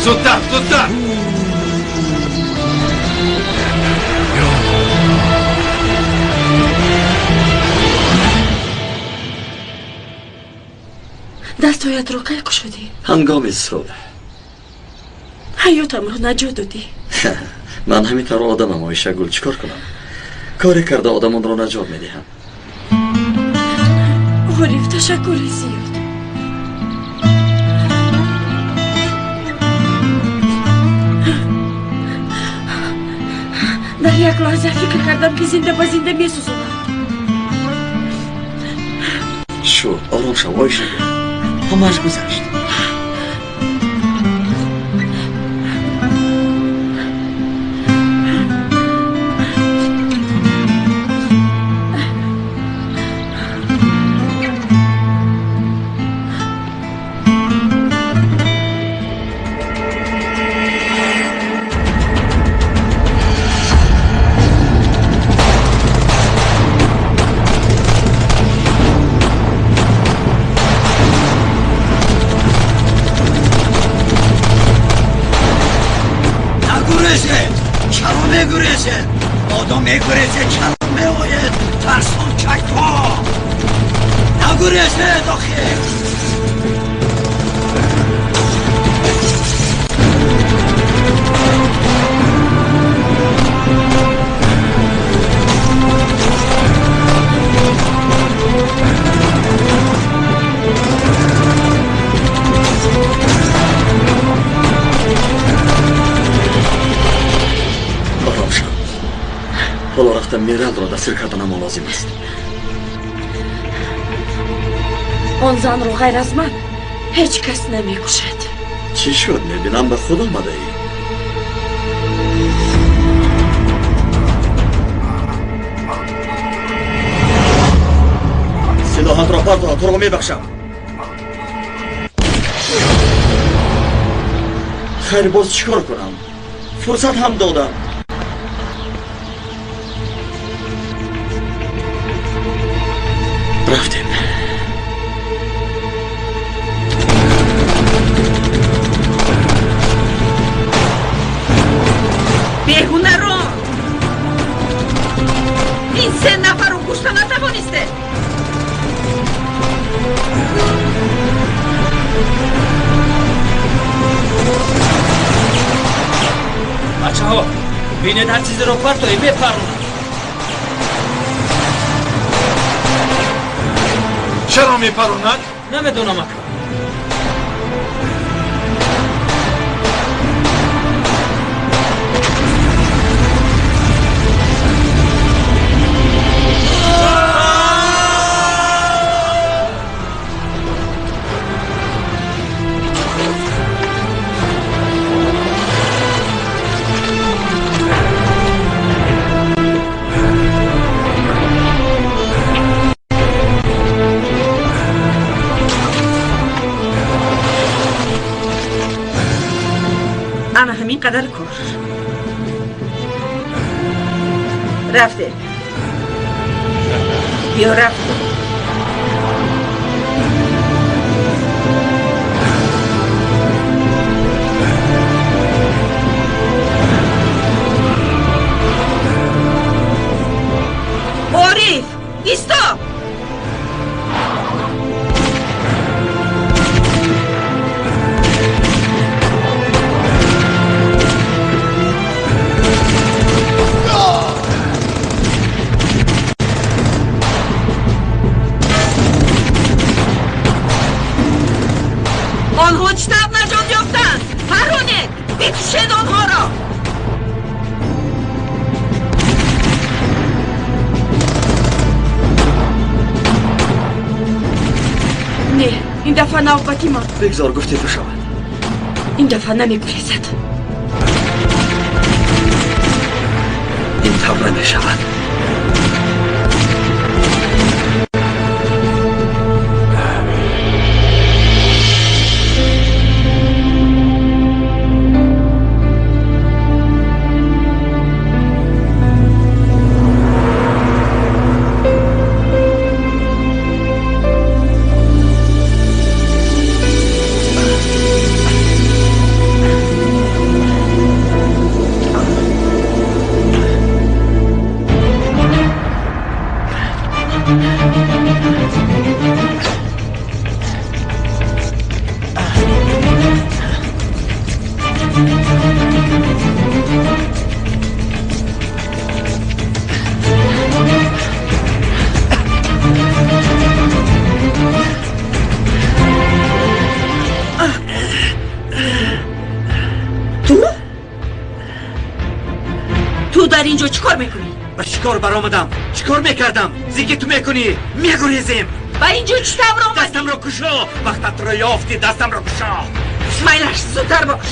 Зудтар, зудтар! Дастҳоятро кай кушодӣ? Ҳангоми субҳ. Ҳаётамро наҷот додӣ. Ман ҳамин тавр одамам, Оишагул, чӣ кор кунам? Коре карда одамонро наҷот медиҳам. Ориф, ташаккури зиёд. Дар як лаҳза фикр кардам, ки зинда ба зинда месӯзонам. Шуд, ором шав, Оишагул. Ҳамааш гузашт. Мегурезед, чаро меоед, тарсончакҳо? Нагурезед охир! Ором шав. Ҳоло рафта Мералро дастгир карданам лозим аст. Он занро ғайр аз ман ҳеҷ кас намекушад. Чӣ шуд? Мебинам, ба худ омадаӣ. Силоҳатро партоҳ, туро мебахшам. Хайр, боз чӣ кор кунам? Фурсат ҳам додам. Рафтем. Беҳунарон! Ин се нафарро кушта натавонистед? Бачаҳо, бинед, ҳар чизеро партоӣ, мепарронад. Чаро мепаронад? Намедонам, ака. Ана ҳамин қадар кор. Рафтем. Биё, рафтем. Ориф, исто! Онҳо чӣ тавр наҷот ёфтанд? Парронед, бикушед онҳоро! Не, ин дафъа навбати ман. Бигзор гуфти ту шавад. Ин дафъа намегурезад. Ин тавр намешавад. инҷо чӣ кор мекунӣ? Ба шикор баромадам. Чӣ кор мекардам? Зикри ту мекунӣ. Мегурезем. Ба инҷо чӣ тавр омадӣ? Дастамро кушо. Вақтатро ёфтӣ, дастамро кушо. Майлаш, зудтар бош.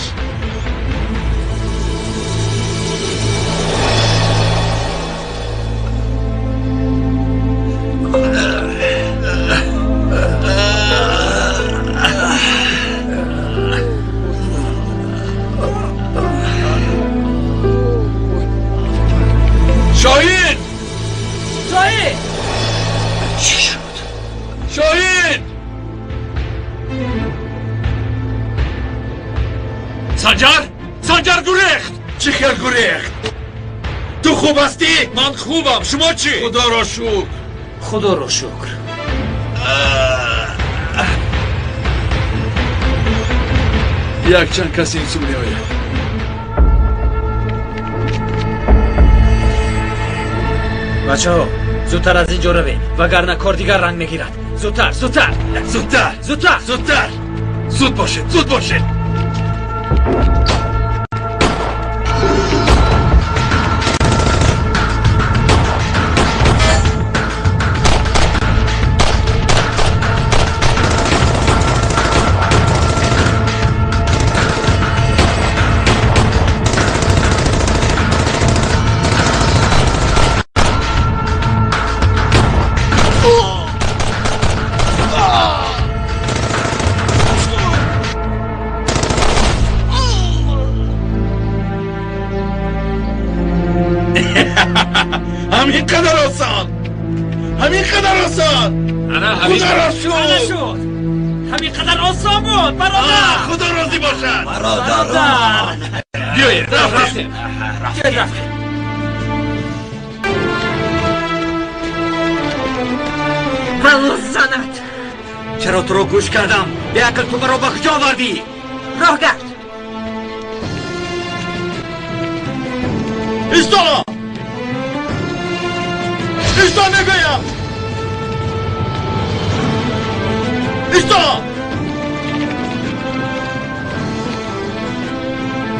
شاهین! شاهین! چی شد؟ شاهین! سنجر؟ سنجر گریخت! چی خیل گریخت؟ تو خوب هستی؟ من خوبم، شما چی؟ خدا را شکر. خدا را شکر. یک چند کسی این سو می آید. بچه‌ها زودتر از اینجا روید وگرنه کار دیگر رنگ میگیرد. زودتر زودتر زودتر زودتر زودتر. زود باشید زود باشید. همین قدر آسان، همین قدر آسان. خدا را شد، همین قدر آسان بود برادر. خدا راضی باشد برادران. بیایید رفتیم رفتیم. بلا زنت. چرا تو رو گوش کردم؟ به عقل تو مرا به کجا آوردی؟ راه گرد. ایستا! ایستا میگویم! ایستا!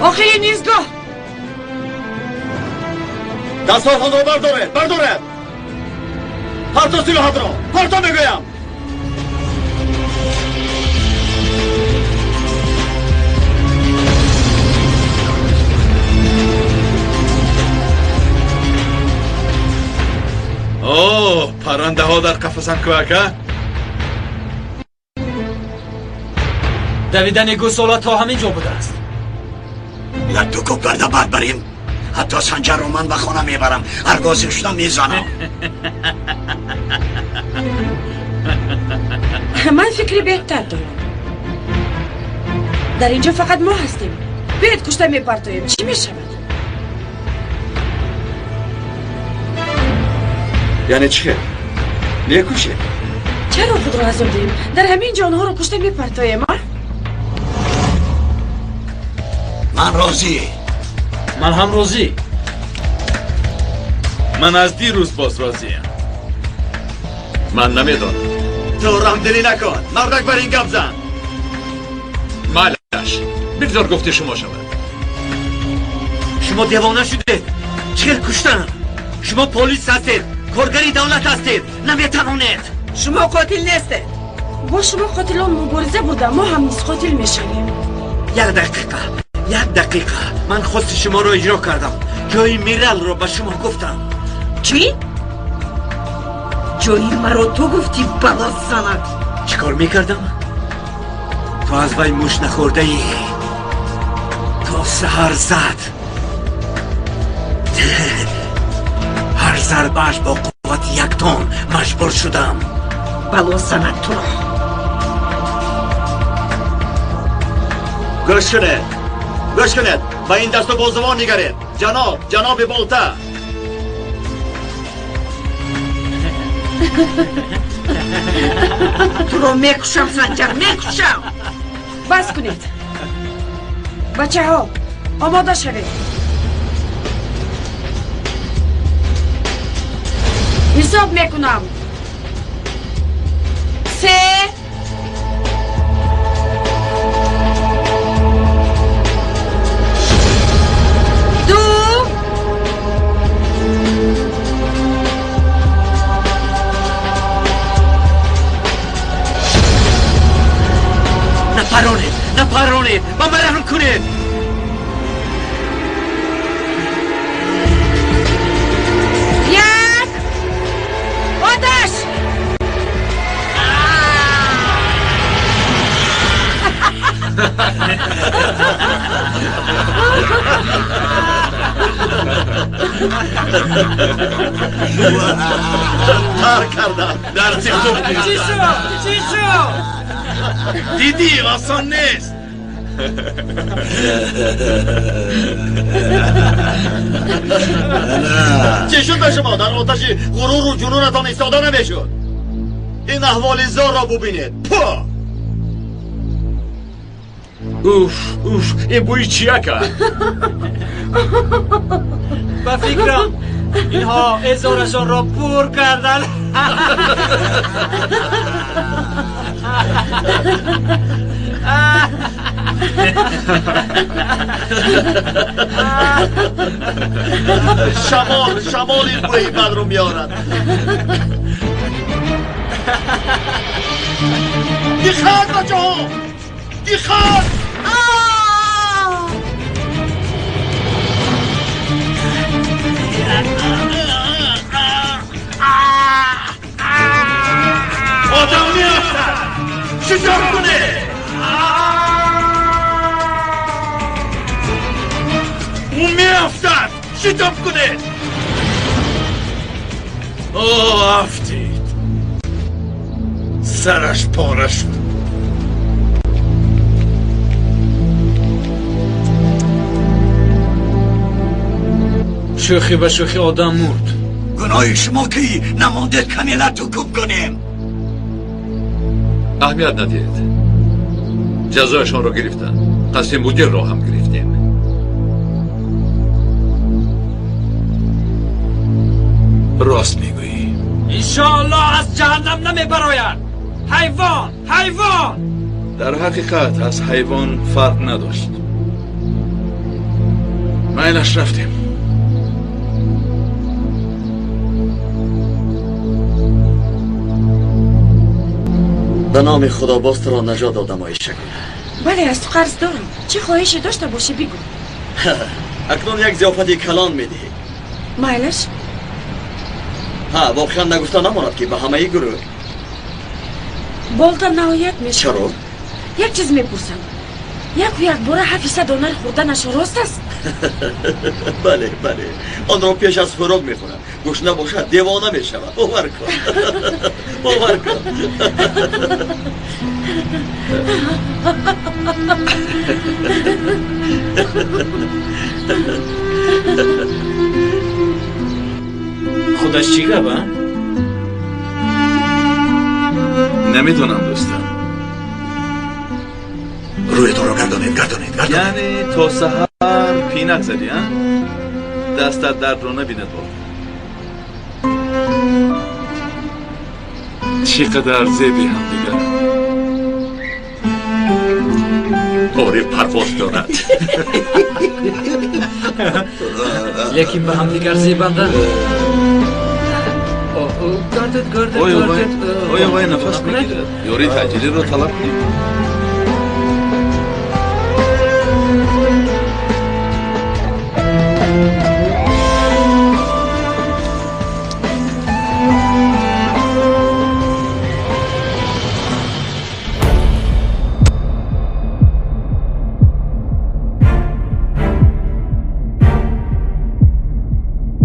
آخرین ایستگاه. دستهاتان را بردارید، بردارید. پرتا سلاحت را، پرتا میگویم. اوه، پرنده ها در قفسند کوکه. دویدن گوساله تا همین جا بوده است. یک دو کوب کرده بعد بریم. حتی سنجر رو من به خانه میبرم. هر گازی شدم میزنم. من فکری بهتر دارم. در اینجا فقط ما هستیم. بیاید کشته میپرتویم. چی میشود؟ یعنی چه؟ میکشه؟ چرا خود را عذاب دهیم؟ در همین جا آنها را کشته میپرتویم. من راضی. من هم راضی. من از دیروز باز راضیم. من نمیدانم. تو رحمدلی نکن مردک، بر این گپ زن. مالش بگذار گفته شما شود. شما دیوانه شدید. چه کشتن؟ شما پلیس هستید، کارگری دولت هستید، نمیتوانید. شما قاتل نیستید. با شما قاتلان مبارزه بردم، ما هم نیز قاتل میشویم. یک دقیقه، یک دقیقه. من خواست شما را اجرا کردم. جای میرل را به شما گفتم. چی؟ جای مرا تو گفتی بلا زند. چیکار میکردم؟ تو از وی موش نخورده ای. تا سحر زد. هر ضربه‌اش با قوت یک تن مجبور شدم. بلا زند تو را. گوش کنید، گوش کنید. با این دست و بازوان نگرید. جناب، جناب بالتا. تو رو میکشم سنجر، میکشم. بس کنید بچه ها، آماده شوید. حساب میکنم. 3 2 Напаронед, напаронед, ба ман раҳм кунед. Як! Оташ! Тар кардам. Дарси хуб. Чӣ шуд? Чӣ шуд? Дидӣ, осон нест. Чӣ шуд ба шумо? Дар оташи ғуруру ҷунунатон истода намешуд. Ин аҳволи зорро бубинед. Пу! Уф, уф, ин бӯи чия кард? Ба фикрам инҳо эзорашонро пур карданд. Шамол, шамол ин бӯи бадро меорад. Диққат, бачаҳо! Диққат! Одам меафтад. Шитоб кунед. Ӯ меафтад. Шитоб кунед. О, афтид. Сараш пора шуд. Шӯхӣ ба шӯхӣ одам мурд. Гуноҳи шумо ки намондед каме лату кӯб кунем. Аҳамият надиҳед. Ҷазояшонро гирифтанд. Қасди мудирро ҳам гирифтем. Рост мегӯӣ. Иншоаллоҳ аз ҷаҳаннам намебарояд. Ҳайвон, ҳайвон! Дар ҳақиқат аз ҳайвон фарқ надошт. Майлаш, рафтем. Ба номи Худо боз туро наҷот додам, Оишагул. Бале, аз ту қарз дорам. Чӣ хоҳише дошта бошӣ бигӯ. Акнун як зиёфати калон медиҳӣ. Майлаш? Ҳа, воқеан нагуфта намонад ки ба ҳамаи гурӯҳ. Болта ниҳоят мешавад. Чаро? Як чиз мепурсам. Яку якбора 700 донар хӯрданаш рост аст? Бале, бале. Онро пеш аз хӯрок мехӯрад. Гушна бошад, девона мешавад. Бовар кун. Бовар кун. Худаш чӣ гап, а? Намедонам, дӯстам. Рӯятонро гардонед, гардонед, гардонед. Яъне то саҳар пинак задӣ, а? Дастат дардро набинад болта. Чӣ қадар зеби ҳамдигар. Ори парвоз дорад. Лекин ба ҳамдигар зебанданд. Гардед, гардед, Оё гардед. вай нафас мегирад? Ёрии таъҷилиро талаб кунем.